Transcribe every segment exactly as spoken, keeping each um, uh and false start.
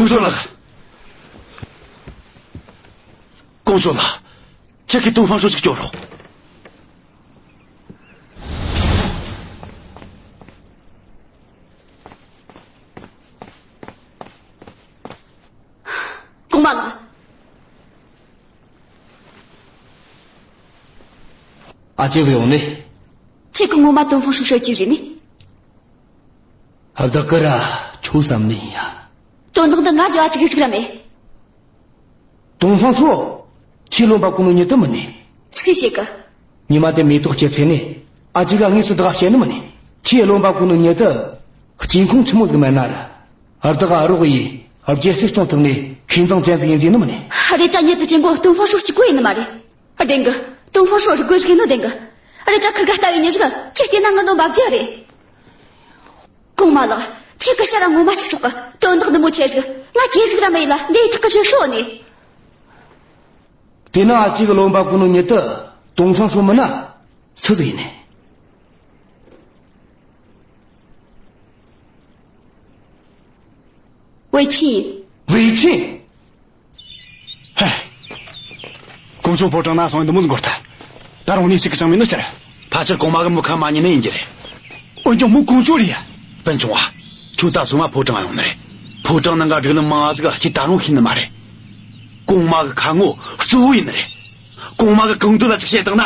ཀོང་ཇོ་ལགས། ཀོང་ཇོ་ལགས། ཁྱེད་ཀྱིས་ཏོང་ཧྥང་ཧྲོ་ཞིག་སྐྱོབ་རོགས། གོང་མ་ལགས། ཨ་ཅེ་བུ་ཡོང་ནི། ཁྱེད་ཀྱིས་ངོ་མ་ཏོང་ཧྥང་ཧྲོ་ཤོད་ཀྱི་རེད་ནི། ཨ་བདག་གིས་ར་ཁྱོད་བསམ་ནི་ཡིན་ཡ། དོན་དག་འདི་ང་འབྲེལ་བ་ཅི་གི་ཟིག་ར་མེད། ཏོང་ཧྥང་ཧྲོ། ཁྱེད་བློན་པོ་གོང་ནོ་མྱི་དེ་མིན་ནི། ཆི་བཤད་གི། ཉི་མ་དེ་མེ་ཏོག་སྐྱེད་ཚེ་ནས་ཨ་ཅེ་གིས་དངོས་སུ་བདག་ག་བཤད་ནི་མིན་ནི། ཁྱེད་བློན་པོ་གོང་ནོ་མྱི་དེ་སྐྱེ་ཁུངས་ཆི་མོ་ཟིག་མེད་ན་ར། ཨ་བདག་ག་རོགས་ཡེ་རྒྱལ་སྲིད་སྐྱོང་ཐུབ་ནི་མཁས་མཛངས་ཅན་ཟིག་ཡིན་ཟེར་ནི་མིན་ནི། རེད་ད། མྱི་དེ་ཆེན་པོ་ཏོང་ཧྥང་ཧྲོ་གཅིག་པོ་ཡིན་ནི་མ་རེད། བདེན་གི། ཏོང་ཧྥང་ཧྲོ་རིག་རྒོད་ཟིག་ཡིན་ནོ་བདེན་གི། རེད་ད། ཁིར་ག་ལྟ་བུའི་མྱི་ཟིག་ཁྱེད་བལྟས་ན་ངའི་བློ་འབབ་རྒྱུ་རེད། གོང་མ་ལགས། ཁྱེད་ཀྱིས་ཤ་ར་ངོ་མ་ཞིག་ཆོག་གི། དོན་དག་འདི་མོ་ཆེ་ཟིག་ང་ཁྱེད་ཟིག་ར་མ་ཡིན་ལ་འདི་ཐག་གི་ཆོད་སོང་ནི། དེ་ན་ཨ་ཅེ་གིས་བློན་པོ་གོང་ནོ་མྱི་དེ་ཏོང་ཧྥང་ཧྲོ་མིན་ན་སུ་ཟིག་ཡིན་ནི། ཝེ་ཆིན་ཡིན། ཝེ་ཆིན། ཧེ། ཀོང་ཇོ་ཕོ་བྲང་ན་སོང་འདི་མོ་འགོར་ཐལ། ད་རུང་གནས་ཚུལ་གི་ཅང་མེད་ནོ་ཅི་རེད། ཕལ་ཆེར་གོང་མ་གིས་མུ་ཁ་མ་ཉན་ནི་ཡིན་རྒྱུ་རེད། འོན་ཀྱང་མོ་ཀོང་ཇོ་རེད་ཡ། སྤུན་ཆུང་བ། ཁྱོད་ད་སོ་མ་ཕོ་བྲང་ཡོང་ནི་རེད། ཕོ་བྲང་ནང་གི་སྒྲིག་ལམ་མང་ང་ཟིག་ཁྱེད་ད་རུང་ཤེས་ནི་མ་རེད། གོང་མ་གི་ཁ་ངོ་གཙོ་བོ་ཡིན་ནི་རེད། གོང་མ་གི་གང་འདོད་ལ་ཅིག་བཤད་བཏང་ན་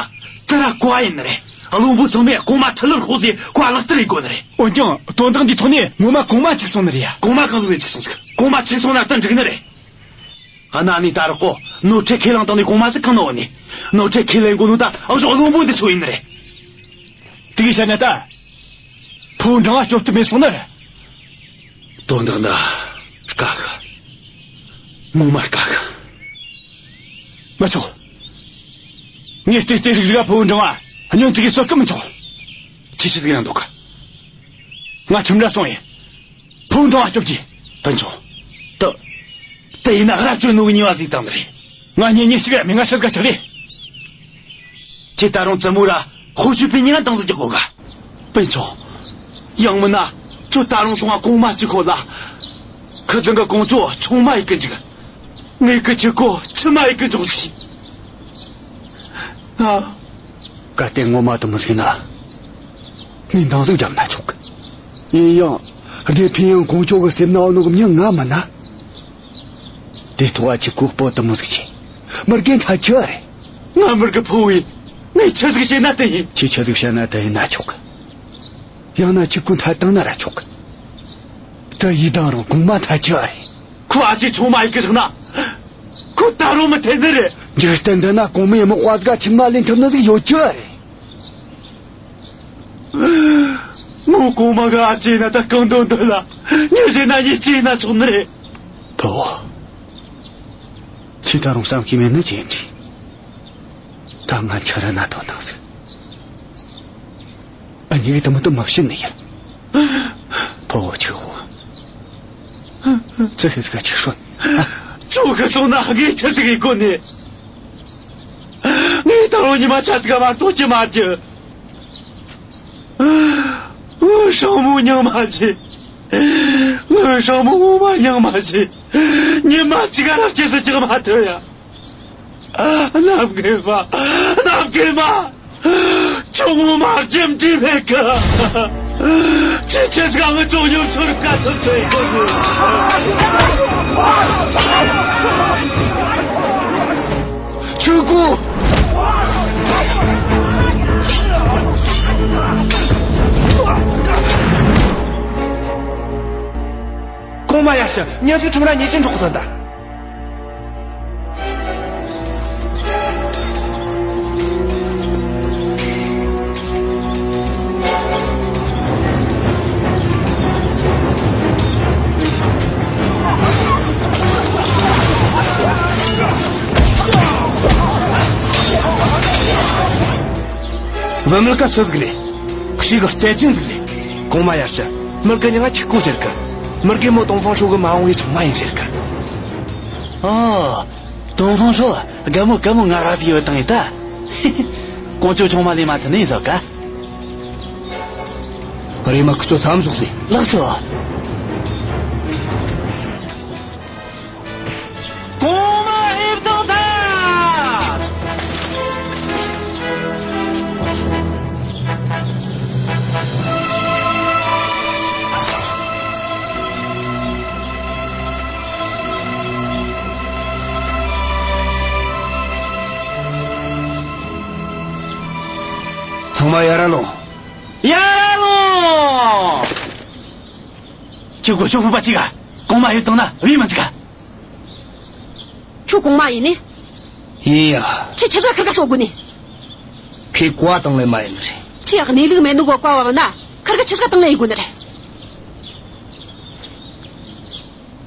དེ་ར་བཀའ་ཡིན་ནི་རེད། བློན་པོ་ཚང་མས་གོང་མ་ཁྲི་ལུར་ཤོག་ཟེར་བཀའ་ལག་བསྟར་ཡེད་དགོས་ནི་རེད། འོན་ཀྱང་དོན་དག་འདིའི་ཐོག་ནས་ངོ་མ་གོང་མ་འཆུག་སོང་ནི་རེད་ཡ། གོང་མ་གང་ཟིག་ནས་འཆུག་སོང་ཟིག་གོང་མ་འཆུག་སོང་ན་ད་འགྲིག་ནི་རེད། གནའ་ནས་ད་རག་གོ་ནོར་འཁྲུལ་ཁས་བླངས་བཏང་ནི་གོང་མ་ཟིག་གང་ནོ་བ་ནི། ནོར་འཁྲུལ་ཁས་ལེན་དགོས་ནོ་ད་འུ་ཟོ་བློན་པོ་འདི་ཚོ་ཡིན་ནི་རེད། དེ་གི་བཤད་ན་ད། ཕུ་བོ་འབྲང་བ་སྐྱོབ་ཐབས་མེད་སོང་ནི་རེད། དོན་དག་འདི་དཀའ་གི། ངོ་མ་དཀའ་གི། མི་ཆོག་ངས་བལྟས་བལྟས་རིག་རིག་ཕུ་བོ་འབྲང་བ་སྨྱོན་ཅིག་གིས་གསོད་གི་མི་ཆོག་ཁྱེད་ཆི་ཟིག་ཡང་འདུག་གི། ང་ཁྲིམས་ར་སོང་ཡིན། ཕུ་བོ་འབྲང་བ་སྐྱོབ་རྒྱུ། སྤུན་ཆུང་། དེ། དེ་ཡིན་ན་རབ་བྱོན་ནོ་གི་ཉེས་པ་ཟིག་བཏང་ནི་རེད། ང་གཉེན་ཉེ་གཅིག་ར་མེད། ང་ཆི་ཟིག་ག་ཆགས་ལེ། ཁྱེད་ད་རུང་བཙུན་མོ་ར་ཧོ་ཆུ་པི་ཉིན་དང་ཟིག་རྒྱག་གོ་ག། སྤུན་ཆུང་། ཡང་མིན་ན་ཁྱོད་ད་རུང་སོང་ང་གོང་མ་གཅིག་ཁོ་ལ། ཁི་ཚང་གི་ཀོང་ཇོ་ཆུང་མ་ཡེད་གི་འཇུག་ངས་ཁི་ཆི་ཁོ་ཆི་མ་ཡེད་གི་འཇུག་ཟིག་ཨ། གལ་ཏེ་ངོ་མ་དེ་མོ་ཟིག་ན། ངས་འདང་ཟིག་བརྒྱབ་ན་ཆོག་གི། ཡིན་ཡང་། སྡེ་ཕན་ཡང་ཀོང་ཇོ་གི་སེམས་ནང་ནོ་གི་མྱི་ང་མིན་ན། དེ་ཐོག་ཨ་ཅེ་གོ་སྤོ་དེ་མོ་ཟིག་ཆེ། མི་རྒན་ཐ་ཆི་རེད། ང་མི་རྒན་ཕོ་བའི། ངས་ཆི་ཟིག་བཤད་ན་དེ་ཡིན། ཁྱེད་ཆི་ཟིག་བཤད་ན་དེ་ཡིན་ན་ཆོག་གི། ཡང་ན་ཁྱེད་ཀོ་འཐད་བཏང་ན་ར་ཆོག་གི། དེ་ཡིན་དང་རུང་གོང་མ་ཐ་ཆི་རེད། ཁོ་ཨ་ཅེ་ཆུང་མ་ཡེད་གི་བཞག་ན། ཁོ་ད་རུང་མི་འཐད་ནི་རེད། འཇིག་རྟེན་འདི་ན་གོང་མའི་དམག་དཔའ་ཟིག་ག་ཁྱིམ་མ་ལེན་ཐུབ་ནི་ཟིག་ཡོད་རྒྱུ་རེད། མོ་གོང་མ་གི་ཨ་ཅེ་ན་ད་གང་འདོད་འདོད་ལ། མྱི་གཞན་ན་ཉེས་ཅི་ཡིན་ན་ཆོག་ནི་རེད། ཕུ་བོ། ཁྱེད་ད་རུང་བསམ་གི་མེད་ནི་ཅི་ཡིན་དྲིས། ད་ང་ཁྱེད་ར་ན་དོ་སྣང་ཟིག་ཨ་ནི་གི་དུ་མ་དུ་མ་བྱིན་ནི་ཡིན། ཕུ་བོ་ཆི་ཧོ། ཙི་ཧི་ཟིག་ག་ཆི་ཧྲོན། ཨ། ཅོ་གི་སོང་ན་ངས་ཆི་ཟིག་ཡེད་དགོས་ནི། ངས་ད་རུང་ཉི་མ་ཆ་ཟིག་ག་མ་གཏོགས་ཀྱི་མ་རྒྱུ། ངའི་སྲིང་མོ་སྙིང་མ་རྗེ། ངའི་སྲིང་མོ་ངོ་མ་སྙིང་མ་རྗེ། ཉི་མ་གཅིག་ར་སྐྱིད་སུ་ཅིག་མ་ཐོན་ཡ། གནམ་རྒན་མ། གནམ་རྒན་མ། ཁྱོད་ངོ་མ་རྒྱུ་འབྲས་མེད་གི། ཁྱེད་ཆི་ཟིག་ངའི་ཅོ་སྙོམ་ཆུང་རུ་དཀའ་ཐུབ་ཆེ་གི། ཆོས་སྐུ། གོང་མ་ཡར་ཞུ། མྱི་ཟིག་ཁྲིམས་ར་ཉེས་ཅན་འཕྲོག་ཐོན་ད། བུད་མེད་ག་སུ་ཟིག་ལས། ཤི་གི་རྩད་ཅན་ཟིག་ལས། གོང་མ་ཡར་ཞུ། མི་རྒན་མྱིང་ང་ཁྱི་སྐོ་ཟེར་གི། མི་རྒན་མོ་ཏོང་ཧྥང་ཧྲོ་གི་མ་འོངས་པའི་ཆུང་མ་ཡིན་ཟེར་གི། ཨོ། ཏོང་ཧྥང་ཧྲོ། རྒན་མོ་རྒན་མོ་ང་ར་ཟིག་ཡོད་དང་ཡིན་ད། ཀོང་ཇོ་ཆུང་མ་ལས་མ་ཐུན་ནས་ཡིན་ཟོ་ག། རེམ་མ་ཁི་ཆོ་མཚམས་ཞོག་ཟེ། ལགས་སོ། ཡར་ར་ལོངས། ཡར་ར་ལོངས། ཁྱོད་གོ་ཆོ་ཕུ་པ་ཅིག་ག་གོང་མ་ཡོད་དང་ན་བི་མི་འཇིག་ག་ཁྱོད་གོང་མ་ཡིན་ནི། ཡིན་ཡ། ཁྱོད་ཆི་ཟིག་ཁིར་ག་སོ་དགོ་ནི། ཁོས་བཀའ་བཏང་ལེ་མ་ཡིན་ནི་རེད། ཁྱོད་གནས་ལུགས་མེད་ནོ་གོ་བཀའ་བབ་ན་ཁིར་ག་ཆི་ཟིག་བཏང་ལེ་ཡི་དགོ་ནི་རེད།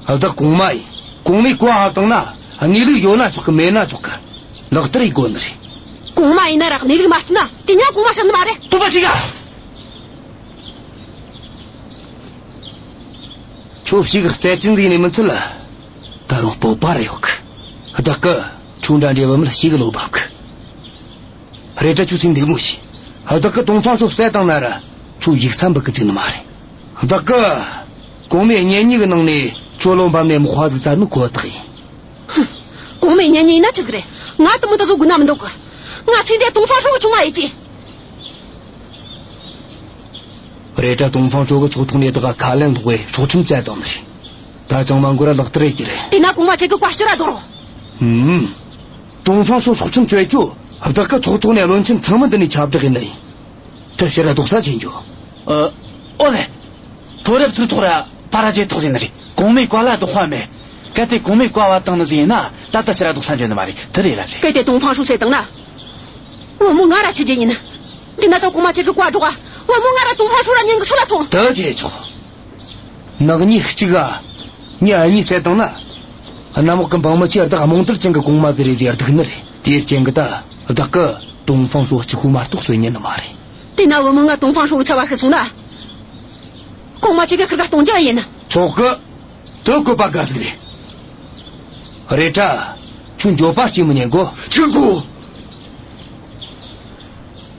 ཨ། བདག་གོང་མ་ཡིན། གོང་མས་བཀའ་ཨ་བཏང་ན་དངོས་ལུགས་ཡོད་ན་ཆོག་གི་མེད་ན་ཆོག་གི་ལག་བསྟར་ཡི་དགོ་ནི་རེད། གོང་མ་ཡིན་ན་ར་གནས་ལུགས་མ་བརྩིས་ན་དེ་ཉག་གོང་མ་བཤད་ནི་མ་རེད། སྤོབས་པ་ཆེ་ག་ཁྱོད་ཞིག་རྩེད་ཅན་ཟིག་ནས་མི་ཚུལ་ལ། ད་རུང་སྤོབས་པ་ར་ཡོད་གི་བདག་གི་ཁྱོད་འདྲ་འདྲ་བུ་མོ་ལ་ཞིག་ལོ་བབ་གི་རེད་དྲ་ཁྱོད་སེམས་བདེ་མོ་བྱོས། བདག་གི་ཏོང་ཧྥང་ཧྲོ་བསད་བཏང་ན་ར་ཁྱོད་ཡུག་ས་འབུད་གི་བཅུག་ནི་མ་རེད། བདག་གི་གོང་མའི་གཉེན་ཉེ་གི་ནང་ནས་ཁྱོད་བློ་འབབ་ནས་མི་དཔའ་ཟིག་བཙལ་ནི་ཁོ་ཐག་ཡིན། ཧུམ། གོང་མའི་གཉེན་ཉེ་ཡིན་ན་ཆི་ཟིག་རེད། ང་དེ་མོ་ད་བཟོ་དགོས་ན་མི་འདུག་གི་ང་ཚེ་འདིའི་ཏོང་ཧྥང་ཧྲོ་གི་ཆུང་མ་ཡིན་གྱི། རེད་དྲ་ཏོང་ཧྥང་ཧྲོ་གི་ཚོགས་ཐོག་ནས་བདག་ག་ཁ་ལན་སློག་པའི་སྲོག་ཁྲིམས་བཅད་བཏང་ནི་རེད། ད་ཅང་མ་འགོར་ར་ལག་བསྟར་ཡེད་རྒྱུ་རེད། དེ་ན་གོང་མ་ཁྱེད་ཀྱི་བཀའ་ཕྱིར་ར་དོར་རོགས། ཧུམ། ཏོང་ཧྥང་ཧྲོ་སྲོག་ཁྲིམས་གཅོད་རྒྱུ་བདག་གི་ཚོགས་ཐོག་ནས་བློན་ཆེན་ཚང་མ་འདི་ནས་ཁྱབ་བསྒྲགས་ཡེད་ནི་ཡིན། དེ་ཕྱིར་ར་ལྡོག་ས་ཆི་འགྱོ། ཨ། ཨོ་ལེ། ཐོ་རེབ་ཚིག་ཐོག་ར་པ་ར་ཇེ་ཐོག་ཟིན་ནི་རེད། གོང་མའི་བཀའ་ལ་ལྡོག་པ་མེད། གལ་ཏེ་གོང་མའི་བཀའ་བབ་བཏང་ནི་ཟིག་ཡིན་ན་ད་ལྟ་ཕྱིར་ར་ལྡོག་ས་འགྱོ་ནི་མ་རེད། དེ་རེད་ལ་ཟེ། གལ་ཏེ་ཏོང་ཧྥང་ཧྲོ་བསད་བཏང་ན། བུ་མོ་ང་ར་ཆི་རྒྱུ་ཡིན། དེ་ན་ད་གོང་མ་ཁྱེད་ཀྱི་བཀའ་སྒྲོགས་ཨ། བུ་མོ་ང་ར་ཏོང་ཧྥང་ཧྲོ་ར་གཉེན་གི་སུ་ལ་ཐོངས། དེ་བྱས་ཆོག་ནག་ཉེས་གཅིག་ག་ཉེས་གཉིས་བསད་བཏང་ན། གནམ་འོག་གི་འབངས་མི་ཆེ་བདག་རྨོངས་དད་ཅན་གི་གོང་མ་ཟིག་རེད་ཟེར་སྡུག་ནི་རེད། དེའི་རྐྱེན་གི་ད་བདག་གི་ཏོང་ཧྥང་ཧྲོ་གཅིག་པུ་མ་གཏོགས་གསོད་ཉན་ནི་མ་རེད། དེ་ན་བུ་མོ་ང་ཏོང་ཧྥང་ཧྲོ་གི་ཚབ་བ་ཤི་སོང་ན། གོང་མ་ཁྱེད་ཀྱི་ཁིར་ག་གཏོང་རྒྱུ་ཡིན། ཆོག་གི་དེ་བཀོད་པ་དགའ་ཟིག་རེད། རེད་དྲ། ཁྱོད་འགྱོད་པ་སྐྱེ་མི་ཉན་གོ། ཆི་གོ།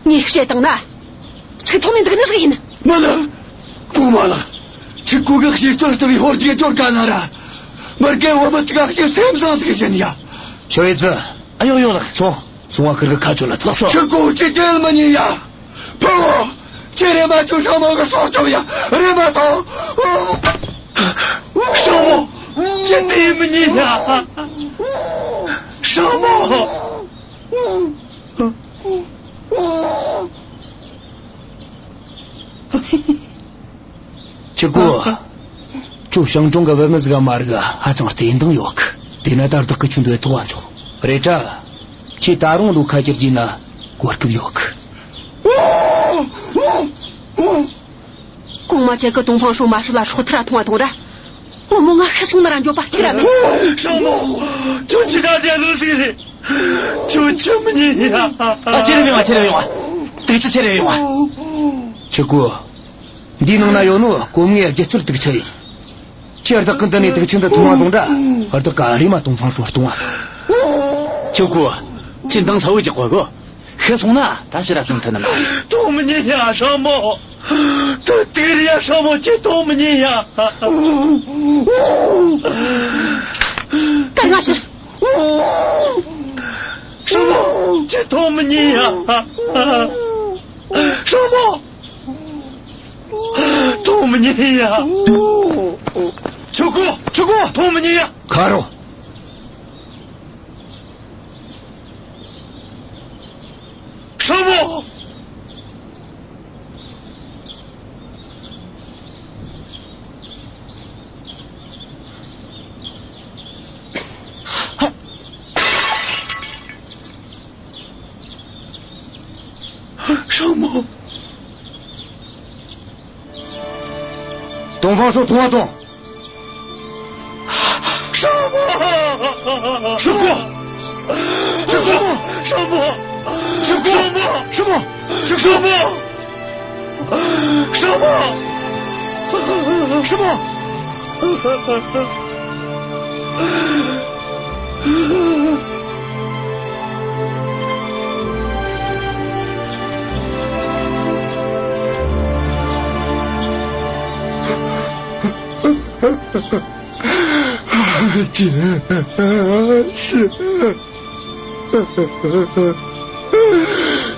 ངས་བཤད་བཏང་ན། ཚིག་ཐོག་ནས་འདུག་ནི་ཟིག་ཡིན། མ་ལགས། གོང་མ་ལགས། ཆི་གོ་གི་ཞིག་ཅོར་ལྟ་བུའི་ཧོར་གྱི་ཅོར་ག་ན་ར། མར་གེ་བུ་མོ་ཅིག་ག་ཞིག་སེམས་བཟང་ཟིག་ཡིན་ཡ། ཆོས་ཡི་ཙི། ཨ་ཡོ་ཡོ་ལགས། སོང་། སོང་བ་ཁིར་གི་ཁ་གཅོད་ལ་ཐོངས། ལགས་སོ། ཆི་གོ་ཅི་བྱེད་མི་ཉན་ཡ། ཕུ་བོ། ཁྱེད་རེམ་མ་ཁྱོད་ཧྲ་མོ་གི་སྲོག་སྐྱོབ་ཡ། རེམ་མ་ཐོངས། ཧྲ་མོ། ཁྱེད་དེ་མི་ཉན་ཡ། ཧྲ་མོ། ཁྱེད་གོ། ཁྱོད་ཞང་ཀྲུང་གི་བུད་མེད་ཟིག་ག་མ་རིག་ག་ཧ་ཅང་བརྩེ་འདང་ཡོད་གི་དེ་ན་ད་བདག་གི་ཁྱོད་འདོད་ཐོག་ཨ་འཇོག་རེད་དྲ། ཁྱེད་ད་རུང་ལོ་ཁ་གྱེར་གྱིས་ན་གོ་སྐབས་ཡོད་གི་གོང་མ་ཁྱེད་ཀྱི་ཏོང་ཧྥང་ཧྲོ་མ་སུ་ལ་སྲོག་ཐར་ར་ཐོངས་བ་དང་ར། བུ་མོ་ང་ཤི་སོང་ན་ར་འགྱོད་པ་གཅིག་ར་མེད། ཧྲ་མོ། ཁྱོད་ཆི་ག་བྲེལ་ལུགས་ཟིག་རེད། ཁྱོད་ཆི་མི་ཉན་ཡ། ཨ། ཁྱེར་ཡོང་བ། ཁྱེར་ཡོང་བ། དུག་ཆུ་ཁྱེར་ཡོང་བ། ཆི་གོ། འདིའི་ནང་ན་ཡོད་ནོ་གོང་མའི་རྒྱུ་ཚོད་དུག་ཆུ་ཡིན། ཁྱེད་བདག་གི་འདི་ནས་དུག་ཆུ་འདི་འཐུང་བ་དང་འདྲ། བདག་གི་ཨ་རེ་མ་ཏོང་ཧྥང་ཧྲོ་གཏོང་བ། ཆི་གོ། ཁྱེད་འདང་ཚ་བོ་རྒྱག་གོ་གོ། ཤི་སོང་ན་ད་ཕྱིར་ར་སོང་ཐུབ་ནི་མ་རེད། འཐུང་མི་ཉན་ཡ་ཧྲ་མོ། དུ་དུག་རེད་ཡ་ཧྲ་མོ། ཁྱེད་འཐུང་མི་ཉན་ཡ། ད་ང་ཤི། ཧྲ་མོ། ཁྱེད་འཐུང་མི་ཉན་ཡ། ཧྲ་མོ། འཐུང་མི་ཉན་ཡ། ཆི་གོ། ཆི་གོ། འཐུང་མི་ཉན་ཡ། ཁ་རོ། ཧྲ་མོ། ཧྲ་མོ། ཏོང་ཧྥང་ཧྲོ་འཐུང་བ་དང་། ཧྲ་མོ། ཧྲ་མོ། ཧྲ་མོ། ཧྲ་མོ། ཧྲ་མོ། ཧྲ་མོ། ཧྲ་མོ། ཧྲ་མོ།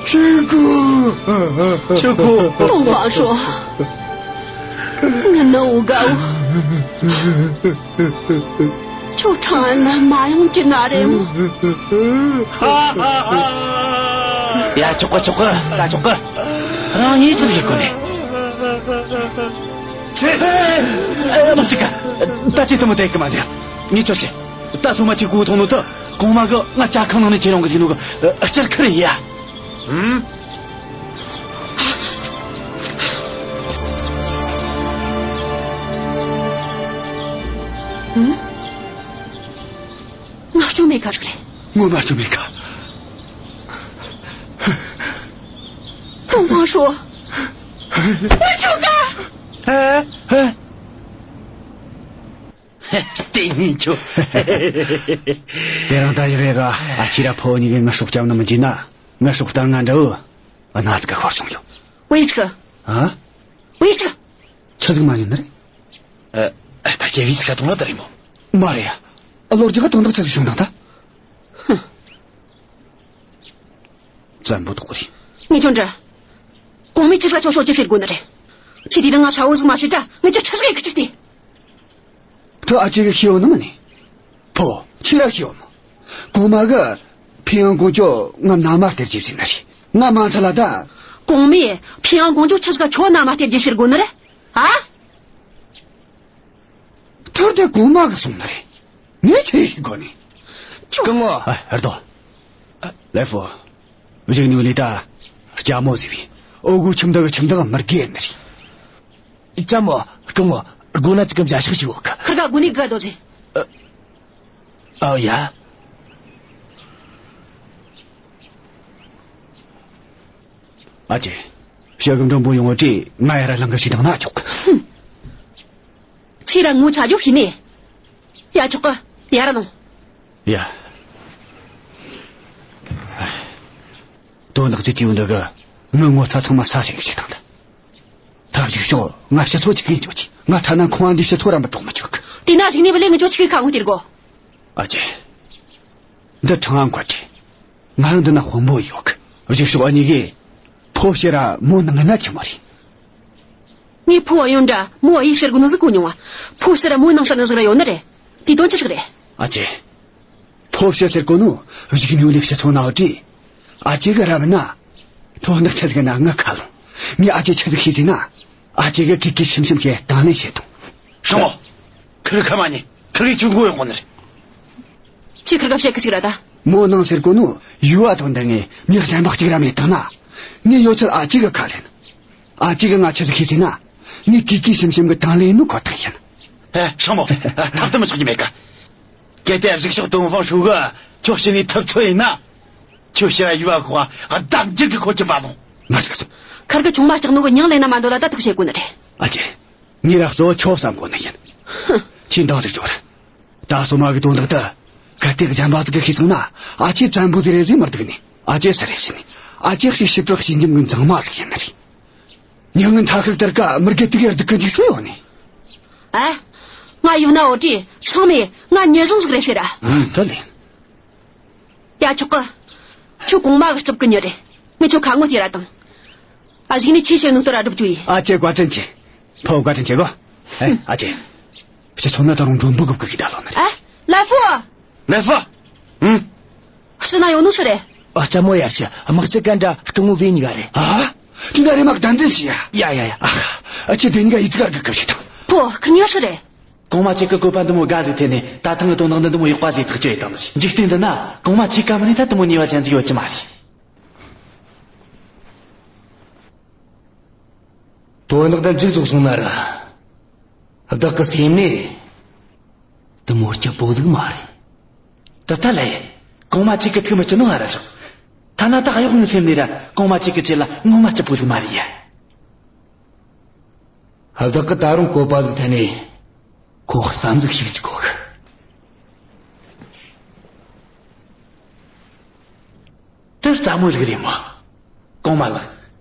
ཆི་གོ། ཆི་གོ། ཏོང་ཧྥང་ཧྲོ། ངི་ནི་འུ་གའོ། ཁྱོད་ཁྲང་ཨན་ན་མ་ཡོང་རྒྱུ་ང་རེད་མོ། ཡ། ཆོག་གི་ཆོག་གི་ད་ཆོག་གི་རང་ཉིད་ཆི་ཟིག་གོ་ནས། ཆེ། ཨ། མ་ཅིག་ག་ད་ཅི་ཏུ་མོ་དེ་གི་མ་འདི། ངས་ཁྱོད་ཆེ། ད་སོ་མ་ཅིག་གོ་ཐོང་ནོ་ད། གོང་མ་གི་ང་ཇ་ཁང་ནང་ནས་ཁྱེར་ཡོང་གི་ཟིག་ནོ་གི། ཨ། སྐྱར་ཁུར་ཡ། ཧུམ། ཧུམ། ང་སྐྱོན་མེད་ཁ་ཟིག་རེད། ངོ་མ་སྐྱོན་མེད་ཁ། ཏོང་ཧྥང་ཧྲོས། ང་ཆོ་ག་ཨ། ཨ། དེ་ཉིད་ཆོ། དེ་རིང་ད་ཡི་རེ་ག་ཨ་ཁྱི་ར་ཕོ་གཉིས་གི་ང་སྲོག་སྐྱབས་ནི་མི་འཇིགས་ན། ང་སྲོག་གཏར་ང་འདྲ་བོ། ཨ། ན་ཚ་ག་ཤོར་སོང་ཡོད། ཝེ་ཆི། ཨ། ཝེ་ཆི། ཆི་ཟིག་མ་ཡིན་ནི་རེད། ཨ། ད་ཁྱེད་ཝེ་ཆི་ག་དང་ལ་ད་རེད་མོ། མ་རེད་ཡ། ཨ། ལོ་རྒྱུས་ག་དོན་དག་ཆི་ཟིག་བྱུང་དང་ད། ཧུམ། བཙན་པོ་དོག་རེད། ངས་ཁྱོད་འདྲི། གོང་མས་ཆི་ཟིག་ཁྱོད་ཤོད་ཅི་ཟེར་དགོས་ནི་རེད། ཁྱེད་དེ་རིང་ང་ཧྲ་བོ་ཟིག་མ་ཤོད་དྲ། ངས་ཁྱོད་ཆི་ཟིག་ཡེ་གི་ཅིག་ལྟོས། ཐུ། ཨ་ཅེ་གི་ཤེས་ཡོད་ནི་མ་ནི། ཕོ། ཁྱེད་ར་ཤེས་ཡོད་མོ། གོང་མ་གི་ཕིང་ཡང་ཀོང་ཇོ་ང་མནའ་མ་སྟེར་རྒྱུ་ཟེར་ནི་རེད། ང་མ་ཚད་ལ་ད། གོང་མས་ཕིང་ཡང་ཀོང་ཇོ་ཆི་ཟིག་ཁྱོད་མནའ་མ་སྟེར་རྒྱུ་ཟེར་དགོས་ནི་རེད། ཨ། ཐུར་དེ་གོང་མ་གི་གསུང་ནི་རེད། ངས་ཆི་ཡེ་གོ་ནི། ཅུ། སྐུ་ངོ། ཨ། ཧར་དོ། ལེ་ཧྥུ། གཞུག་ནས་ལས་ད་ལྕམ་མོ་ཟེར་བའི་ཨོ་གོ་ཁྱིམ་བདག་གི་ཁྱིམ་བདག་མི་རྒན་ནི་རེད། ལྕམ་མོ། སྐུ་ངོ། སྒོ་ན་ཅིག་གམ་ཞབས་ཕྱི་ཞིག་ཡོད་གི། ཁིར་ག་སྒོ་ནས་སྒུག་དོ་ཟེར། ཨ། ཨའོ་ཡ། ཨ་ཅེ། ཞག་གི་མགྲོན་པོ་ཡོང་བ་དེ་ང་ཡར་ར་ལངས་གི་ཞིག་དང་ན་ཆོག་གི། ཧུམ། ཁྱེད་ར་ངོ་ཚ་རྒྱུ་ཤེས་ནས། ཡ། ཆོག་གི། ཡར་ར་ལོངས། ཡ། དོན་དག་ཅི་ཅི་ཡོད་འདི་གི་ངའི་ངོ་ཚ་ཚང་མ་ས་ཞིག་བྱེད་དང་ད། ད་གཞུག་ཕྱོགས་ང་ཕྱི་ཚོ་ཆི་གི་འཇོག་ཅིག་ང་ཐ་ན་ཁོང་ཨ་འདི་ཕྱི་ཚོ་ར་མི་གཏོགས་མི་ཆོག་གི། དེ་ན་གཞུག་ནས་བུ་ལས་ངི་ཅོ་ཆི་གི་ཁ་ངོ་སྟེར་གོ། ཨ་ཅེ། འདི་ཁྲང་ཨང་བཀའ་དྲིན། ང་རང་འདི་ན་དཔོན་པོ་ཡོད་གི། གཞུག་ཕྱོགས་ཨ་ནི་གི་ཕོ་ཕྱིར་ར་མོ་ནང་ན་ཆི་མོ་རེད། ངའི་ཕོ་ཡོང་འདྲ་མོ་ཡིག་ཤེར་གོ་ནོ་ཟིག་གོ་མྱོང་བ། ཕོ་ཕྱིར་ར་མོ་ནང་ས་ནི་ཟིག་ར་ཡོད་ནི་རེད། དེ་དོན་ཅི་ཟིག་རེད། ཨ་ཅེ། ཕོ་ཕྱིར་ཟེར་གོ་ནོ་གཞུག་ནས་ལས་ཕྱི་ཚོ་ན་བ་དྲི། ཨ་ཅེ་གི་ར་བ་ན། ཐོ་ནག་ཆ་ཟིག་ན་ང་ཁ་ལོང་། ངས་ཨ་ཅེ་ཆི་ཟིག་ཤེས་ཟིན་ན། ཨ་ཅེ་གི་གི་གི་ཤིམ་ཤིམ་གི་དང་ལེན་བྱེད་དང་། ཧྲ་མོ། ཁིར་ཁ་མ་ཉེ། ཁིར་གི་ཆུ་མགོ་ཡོང་གོ་ནི་རེད། ཁྱེད་ཁིར་ག་བཤད་གི་ཞིག་ར་ད། མོ་ནང་ཟེར་གོ་ནོ་ཡུ་བ་དང་འདི་ངས་མྱི་གཞན་པ་གཅིག་ར་མེད་དང་ན། ངས་ཡོད་ཚད་ཨ་ཅེ་གི་ཁ་ལེན། ཨ་ཅེ་གི་ང་ཆི་ཟིག་ཤེས་ཟིན་ན། ངས་གི་གི་ཤིམ་ཤིམ་གི་དང་ལེན་ནོ་ཁོ་ཐག་ཡིན། ཨེ། ཧྲ་མོ། ཐབས་དུ་མི་ཆོག་གི་མེད་ག་གལ་ཏེ་གཞུག་ཕྱོགས་ཏོང་ཧྥང་ཧྲོས་གིས་ཁྱོད་ཤི་ནས་ཐུབ་ཚོད་ཡིན་ན། ཁྱོད་ཕྱིར་ར་ཡུ་བ་ཁོ་གདམ་འགྱུར་གི་ཁོ་ཅི་འབའ་ལོང་། མ་ཆགས་སོང་། ཁར་གི་ཆུང་མ་ལྕགས་ནོ་གི་མྱིང་ལེན་ན་མ་འདོད་ལ་ད་ཐུག་བྱེད་དགོས་ནི་རེད། ཨ་ཅེ། ངས་ར་གཙོ་བོ་ཁྱོད་བསམ་གོ་ནི་ཡིན། ཧུམ། ཁྱེད་འདང་ཟིག་རྒྱོབ་ར། ད་སོ་མ་གི་དོན་དག་ད། གལ་ཏེ་གཞན་པ་ཟིག་གིས་ཤེས་སོང་ན། ཨ་ཅེ་བཙན་པོ་ཟིག་རེད་ཟེར་མི་སྡུག་ནི། ཨ་ཅེ་སུ་རེད་ཟེར་ནི། ཨ་ཅེ་ཞིག་ཞི་དྲག་ཞི་འཇམ་གི་མཛངས་མ་ཟིག་ཡིན་ནི་རེད། མྱི་ངན་མཐའ་ཁུག་དེར་ཀ་མི་རྒད་དེ་གི་སྡུག་གི་འཇིགས་སུ་ཡོད་ནི། ཨ། ང་ཡུལ་ན་འོ་དྲི་ཚང་མས་ང་ཉེ་ཟུང་ཟིག་རེད་ཟེར་ར། ཨ། ད་ལེ། ཡ་ཆོག་གི། ཁྱོད་གོང་མ་གི་རྩིབ་གི་མྱི་རེད། ངས་ཁྱོད་ཁ་ངོ་དེ་ར་དང་། ཨ། གཞུག་ནས་ཆེ་ཆེ་ནང་དུ་ར་སྒྲུབ་རྒྱུ་ཡིན། ཨ་ཅེ་བཀའ་དྲིན་ཆེ། ཕོ་བཀའ་དྲིན་ཆེ་གོ། ཨེ། ཨ་ཅེ། ཕྱི་ཚོ་ན་ད་རུང་མགྲོན་པོ་གི་བཀུག་གི་ད་ལོ་ནི། ཨ། ལ་ཧྥུ། ལ་ཧྥུ། ཨུམ། ཕྱི་ན་ཡོང་ནོ་སུ་རེད། ཨ། ལྕམ་མོ་ཡར་ཞུ། དམག་སྤྱི་གན་དྲ་སྐུ་ངོ་བེ་གཉིས་ཀ་རེད། ཨ། དེ་ན་རེ་མག་གདན་འདྲེན་ཞུ་ཡ། ཡ་ཡ་ཡ། ཨ། ཨ་ཅེ་དེ་གཉིས་ཀ་ཡིད་ཀར་གི་སྐབས་ཤིག་དང་། ཕོ། ཁི་གཉིས་སུ་རེད། གོང་མ་ཁྱེད་ཀྱི་བཀོད་པ་འདི་མོ་དགའ་ཟིག་ཐེབས་ནས་ད་ཐེངས་ཀྱི་དོན་དག་འདི་འདི་མོ་ཡག་པ་ཟིག་ཐག་གཅོད་ཡེད་དང་། འཇིག་རྟེན་འདི་ན་གོང་མ་ཁྱེད་ཀ་མིན་ནས་ད་འདི་མོ་ཉེས་པ་ཅན་ཟིག་ཡོད་ཀྱི་མ་རེད། དོན་དག་འདི་མཇུག་རྫོགས་སོང་ན་ར། བདག་གི་སེམས་ནས་འདི་མོ་སྐྱིད་པོ་ཟིག་མ་རེད། ད་ལྟ་ལས། གོང་མ་ཁྱེད་ཀྱི་ཐུགས་མི་སྐྱིད་ནོ་ཨ་ར་ཞོག་ཐ་ན་ད་གཡོག་ངའི་སེམས་ནས་ར་གོང་མ་ཁྱེད་ཀྱི་ཆེད་ལ་ངོ་མ་སྐྱིད་པོ་ཟིག་མ་རེད་ཡ། བདག་གི་ད་རུང་བཀོད་པ་ཟིག་འཐེན་ནས་ཁོ་བསམ་གཞིག་ཞིག་ཅིག་གོ་གི། དེ་རྩ་མོ་ཟིག་རེད་མོ། གོང་མ་ལགས།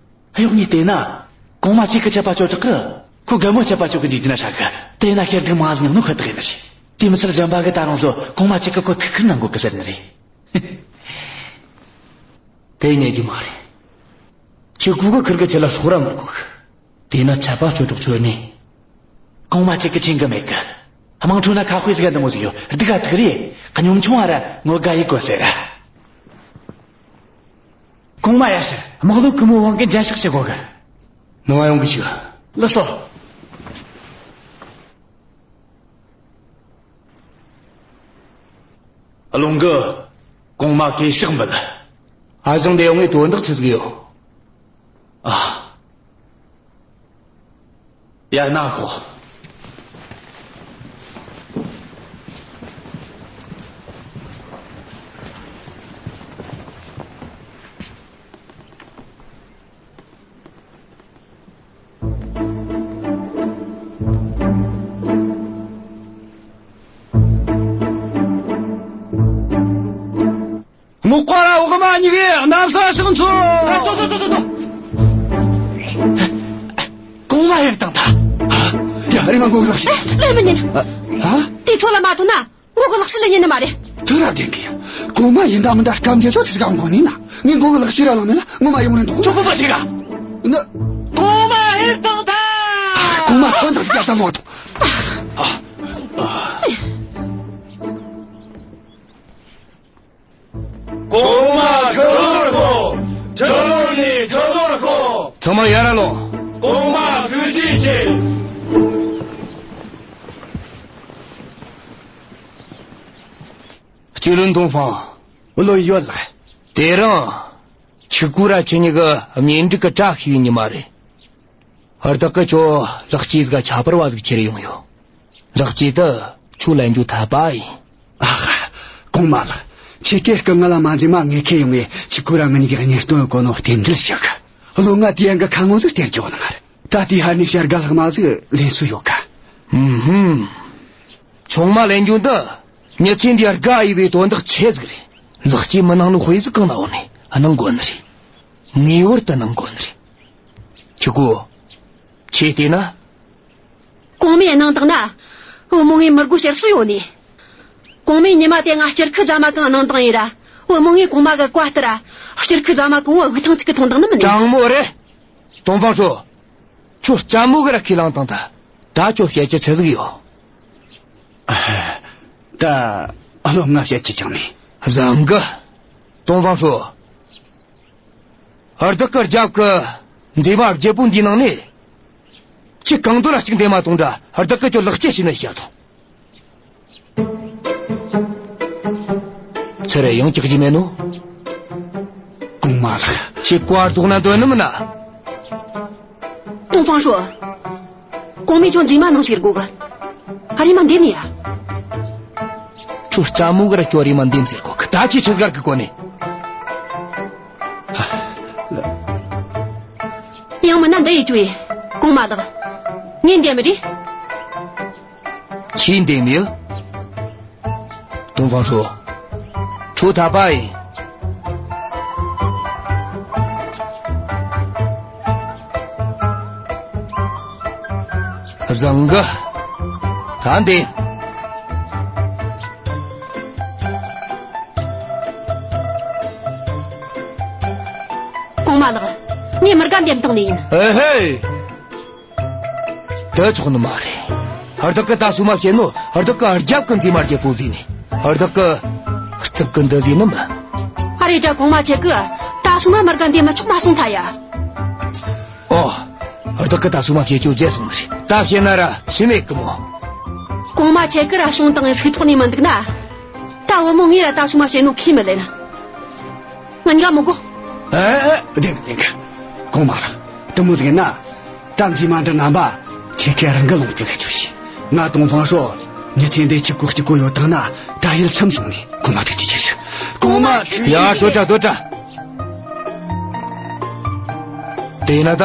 གཡོག་ངས་བལྟས་ན། གོང་མ་ཁྱེད་ཀྱི་ཆད་པ་གཅོད་དྲག་གི། ཁོ་རྒན་མོ་ཆད་པ་གཅོད་གི་འཇུག་རྒྱུ་ན་ཧྲ་གི། དེ་ན་ཁྱེད་སྡུག་མང་ཟིག་མྱངས་ནོ་ཁོ་ཐག་ཡིན་ནི་རེད། དེ་མི་ཚད་གཞན་པ་གི་ད་རུང་ཟོ་གོང་མ་ཁྱེད་ཀྱི་ཁོ་ཐུགས་ཁུར་གནང་དགོས་གི་ཟེར་ནི་རེད། དེ་ཉན་རྒྱུ་མ་རེད། ཁྱེད་ཁོ་གི་ཁུར་གི་ཆེད་ལ་སྲོག་ར་མི་དགོས་གི། དེས་ན་ཆད་པ་གཅོད་རོགས་བྱོས་ནས། གོང་མ་ཁྱེད་ཀྱི་ཆིངས་ཀྱི་མེད་གི། དམངས་ཁྲོད་ན་ཁ་དཔེ་ཟིག་འདི་མོ་ཟིག་ཡོད། སྡུག་ག་ཐུག་རེད། གཉོམ་ཆུང་བ་ར་ངོ་དགའ་ཡི་གོ་ཟེར། གོང་མ་ཡར་ཞུ། དམག་ལོ་ཀུ་མོ་དབང་གི་མཇལ་ཕྱག་བྱེད་དགོས་གི། ནང་ང་ཡོང་གི་ཤོག། ལགས་སོ། བློན་གིས་གོང་མ་གུས་ཕྱག་འབུལ། ཨ་ཞང་འདི་ཡོང་ངས་དོན་དག་ཆི་ཟིག་ཡོད། ཨ། ཡ། ན་ཤོག། མོ་ཀ་ར་འོག་མ་གཉིས་ཀས་གནམ་ས་ཕྱོགས་མཚོ། ཨ། དོ་དོ་དོ་དོ་དོ། གོང་མ་ཡར་བཏང་ཐལ། ཡ། རེམ་མ་མགོ་གི་ལག་ཤེས། ཨེ། ལོས་མི་ཉན། ཨ། ཨ། དེ་ཚོ་ལ་མ་ཐོན་ན་མགོ་གི་ལག་ཤེས་ལོས་ཉན་ནི་མ་རེད། དེ་ར་བདེན་གི། གོང་མ་ཡིན་ད་མིན་ད་སྐམ་རྒྱུ་ཚོ་ཚིག་ག་མགོ་ནི་ན། ངས་མགོ་གི་ལག་ཤེས་ར་ལོན་ནི་ན་ངོ་མ་ཡོང་རན་འདུག། ཆོག་པ་པ་ཞིག་ག། ན། གོང་མ་ཡར་བཏང་ཐལ། གོང་མ་ཐོན་དང་ཡར་བཏང་ནོ་དང་། ཨ། ཨ། གོང་མ་ཁྲི་ལོར་ཤོག། ཁྲི་ལོ་ནས་ཁྲི་ལོར་ཤོག། ཚང་མ་ཡར་ར་ལོངས། གོང་མ་ཐུགས་རྗེ་ཆེ། སྤྱི་བློན་ཏོང་ཧྥང་། བློན་ཡོད་ལགས། དེ་རིང་ཆི་ཀུ་ར་ཁྱེད་གཉིས་ཀྱི་གཉེན་སྒྲིག་གི་བཀྲ་ཤིས་པའི་ཉི་མ་རེད། བདག་གིས་ཁྱོད་ལེགས་སྐྱེས་ཟིག་ག་ཁྱད་པར་བ་ཟིག་ཁྱེར་ཡོང་ཡོད། ལེགས་སྐྱེས་དེ་ཁྱོད་ལེན་རྒྱུ་འཐད་པ་ཡིན། ཨ་ཧ། གོང་མ་ལགས། ཁྱེད་ཀྱིས་སྐུ་ངལ་ལ་མ་འཛེམས་མ་ངེད་ཁེ་ཡོང་ངས་ཆི་ཀུ་ར་ང་གཉིས་ཀྱི་གཉེན་སྟོན་གོ་ནོ་རྟེན་འབྲེལ་ཞུ་གི། བློན་ང་དེ་ཡང་གི་ཁ་ངོ་ཟིག་སྟེར་རྒྱུ་ནང་ང་རེད། ད་དེ་ཧ་ནི་བྱ་དགའ་ལྷག་མ་ཟིག་ལེན་སྲོལ་ཡོད་ག། ཨུམ་ཧུམ། ཆུང་མ་ལེན་རྒྱུ་འདི་མྱི་ཚེ་འདིར་དགའ་འོས་པའི་དོན་དག་ཆེ་ཟིག་རེད། ལེགས་སྐྱེས་མི་གནང་ནོ་དཔེ་ཟིག་གང་ན་འོང་ནས་གནང་དགོ་ནི་རེད། ངེས་པར་དུ་གནང་དགོ་ནི་རེད། ཆི་ཀུ། ཁྱེད་བལྟས་ན། གོང་མས་གནང་བཏང་ན། བུ་མོ་ངས་མི་དགོས་ཟེར་སྲོལ་ཡོད་ནི། གོང་མས་ཉི་མ་དེ་ང་སྐྱུར་ཁུ་རྫ་མ་གང་གནང་བཏང་ཡིན་ར། བུ་མོ་ངས་གོང་མ་གི་བཀའ་ལྟར་ར། སྐྱུར་ཁུ་རྫ་མ་གང་བོ་དབུགས་ཐང་གཅིག་གི་འཐུང་བཏང་ནི་མིན་ནི། དྲང་མོ་རེད། ཏོང་ཧྥང་ཧྲོ། ཁྱོད་ལྕམ་མོ་གི་ར་ཁས་བླངས་བཏང་ཐལ། ད་ཁྱོད་བཤད་རྒྱུ་ཆི་ཟིག་ཡོད། ད་བློན་ང་བཤད་རྒྱུ་ཅང་མེད། བཟང་གི། ཏོང་ཧྥང་ཧྲོ། བདག་གི་རྒྱབ་ཀྱི་མཛེས་མ་བརྒྱད་པོ་འདིའི་ནང་ནས། ཁྱེད་གང་འདོད་ལ་གཅིག་འདེམས་མ་ཐོངས་དྲ། བདག་གིས་ཁྱོད་ལེགས་སྐྱེས་བྱིན་ནི་བྱ་ཐོངས། ཚུར་ཡང་སྐྲག་རྒྱུ་མེད་ནོ། གོང་མ་ལགས། ཁྱེད་བཀའ་ལྡོག་ན་འདོད་ནི་མིན་ན། ཏོང་ཧྥང་ཧྲོ། གོང་མས་ཁྱོད་མཛེས་མ་གནང་ཟེར་གོ་གི། ཨ། རེམ་མ་འདེམས་ཡ། ཁྱོད་ལྕམ་མོ་གི་ར་ཁྱོད་རེམ་མ་འདེམས་ཟེར་གོ་གི། ད་ཁྱེད་ཆི་ཟིག་གི་གོ་ནས། ཡང་མིན་ན་འདི་ཡི་ཅུ་ཡི། གོང་མ་ལགས། ངས་འདེམས་རེད། ཁྱེད་འདེམས་ཡོད། ཏོང་ཧྥང་ཧྲོ། ཁྱོད་འཐད་པ་ཡིན། བཟང་གི། ད་འདེམས། གོང་མ་ལགས། ངས་མི་དགའ་འདེམས་བཏང་ནི་ཡིན། ཨེ་ཧེ། དེ་ཆོག་ནི་མ་རེད། བདག་གིས་ད་སོ་མ་བཤད་ནོ། བདག་གི་རྒྱབ་ཀྱི་མཛེས་མ་བརྒྱད་པོ་ཟེར་ནས། བདག་གི་རྩིབ་ཀྱི་འདི་ཟེར་ནི་མིན། ཨ་རེ་དྲ། གོང་མ་ཁྱེད་ཀྱིས་ད་སོ་མ་མི་དགའ་འདེམས་མི་ཆོག་མ་གསུངས་ཐལ་ཡ། ཨོ། བདག་གིས་ད་སོ་མ་བཤད་རྒྱུ་བརྗེད་སོང་ནི་རེད། ད་བཤད་ན་ར་ཤི་མེད་གི་མོ། གོང་མ་ཁྱེད་ཀྱིས་ར་གསུངས་བཏང་ངས་ཐུགས་ཐོག་ནས་མི་འདུག་ན། ད་བུ་མོ་ངས་ར་ད་སོ་མ་བཤད་ནོ་ཁས་མི་ལེན། ང་གཉིས་ཀ་མི་དགོས། ཨེ་ཨེ། བདེན་གི་བདེན་གི། གོང་མ་ལགས། དེ་མོ་ཟིག་ཡིན་ན། ད་མཛེས་མ་འདི་རྣམ་པ་ཁྱེད་ཀྱིས་རང་གི་ལོངས་སྤྱོད་ལས་ཆོག་ཤི། ང་ཏོང་ཧྥང་ཧྲོ། མྱི་ཚེ་འདི་གཅིག་པོ་གཅིག་པོ་ཡོད་བཏང་ན་ད་ཡིད་ཚིམ་སོང་ནས། གོང་མ་ཐུགས་རྗེ་ཆེ་ཞུ། གོང་མ་ཐུགས་རྗེ་ཆེ། ཡ། སྡོད་དྲ་སྡོད་དྲ། དེ་ཡིན་ན་ད།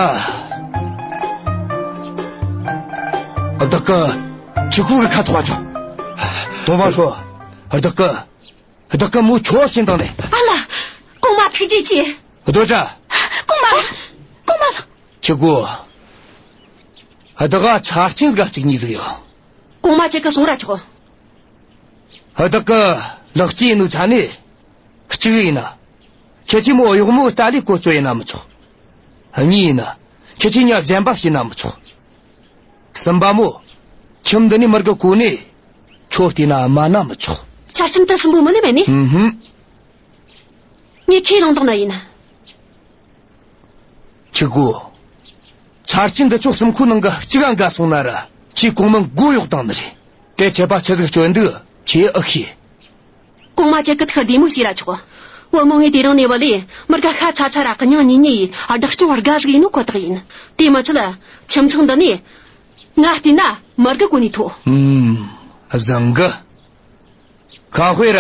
བདག་གིས་ཆི་ཀུ་གི་ཁ་ཐོག་ཆོག། ཏོང་ཧྥང་ཧྲོ། བདག་གིས། བདག་གིས་མོ་ཁྱོད་བྱིན་བཏང་ནས། ཨ་ལ། གོང་མ་ཐུགས་རྗེ་ཆེ། སྡོད་དྲ། གོང་མ། གོང་མ་ལགས། ཆི་ཀུ། བདག་ག་ཆ་རྐྱེན་ཟིག་གཅིག་གཉིས་ཟིག་ཡོད། གོང་མ་ཁྱེད་ཀྱིས་གསུང་ར་ཆོག། བདག་གི་ལེགས་སྐྱེས་ཡིན་ནོ་ཆ་ནས། གཅིག་ཡིན་ན། ཁྱེད་ཀྱིས་མོ་གཡོག་མོ་ལྟ་ལས་བཀོལ་སྤྱོད་ཡེད་ན་མི་ཆོག། གཉིས་ཡིན་ན། ཁྱེད་ཀྱིས་མྱི་གཞན་པ་བྱིན་ན་མི་ཆོག། གསུམ་པ་མོ། ཁྱིམ་འདི་ནས་མི་དགའ་གོ་ནས། ཁྱོད་བལྟས་ན་དམའ་ན་མི་ཆོག། ཆ་རྐྱེན་དེ་གསུམ་པོ་མི་ལེན་མེད་ནི། ཨུམ་ཧུམ། ངས་ཁས་བླངས་བཏང་ནི་ཡིན། ཆི་ཀུ། ཆར་ཅན་འདི་ཆོ་གསུམ་ཁོ་ནང་གི་གཅིག་ག་འགའ་སོང་ན་ར་ཁྱོས་གོང་མ་མགོ་གཡོག་བཏང་ནི་རེད། དེ་ཆད་པ་ཆི་ཟིག་གཅོད་འདུག་ཁྱོས་ཨེ་ཤེས། གོང་མ་ཁྱེད་ཀྱིས་ཐུགས་བདེ་མོ་བྱོས་ར་ཆོག་བུ་མོ་ངས་དེ་རིང་ནས་བ་ལས་མི་དགའ་ཤ་ཚ་ཚ་ར་གཉིད་ཉི་ཉི་ཡི་བདག་སྐྱོང་དགའ་ཟིག་ཡིན་ནོ་ཁོ་ཐག་ཡིན། དེ་མ་ཚད་ཁྱིམ་ཚང་འདི་ནས་ང་བལྟས་ན་མི་དགའ་གོ་ནས་ཐོ། ཨུམ། བཟང་གི། ཁ་དཔེ་ར་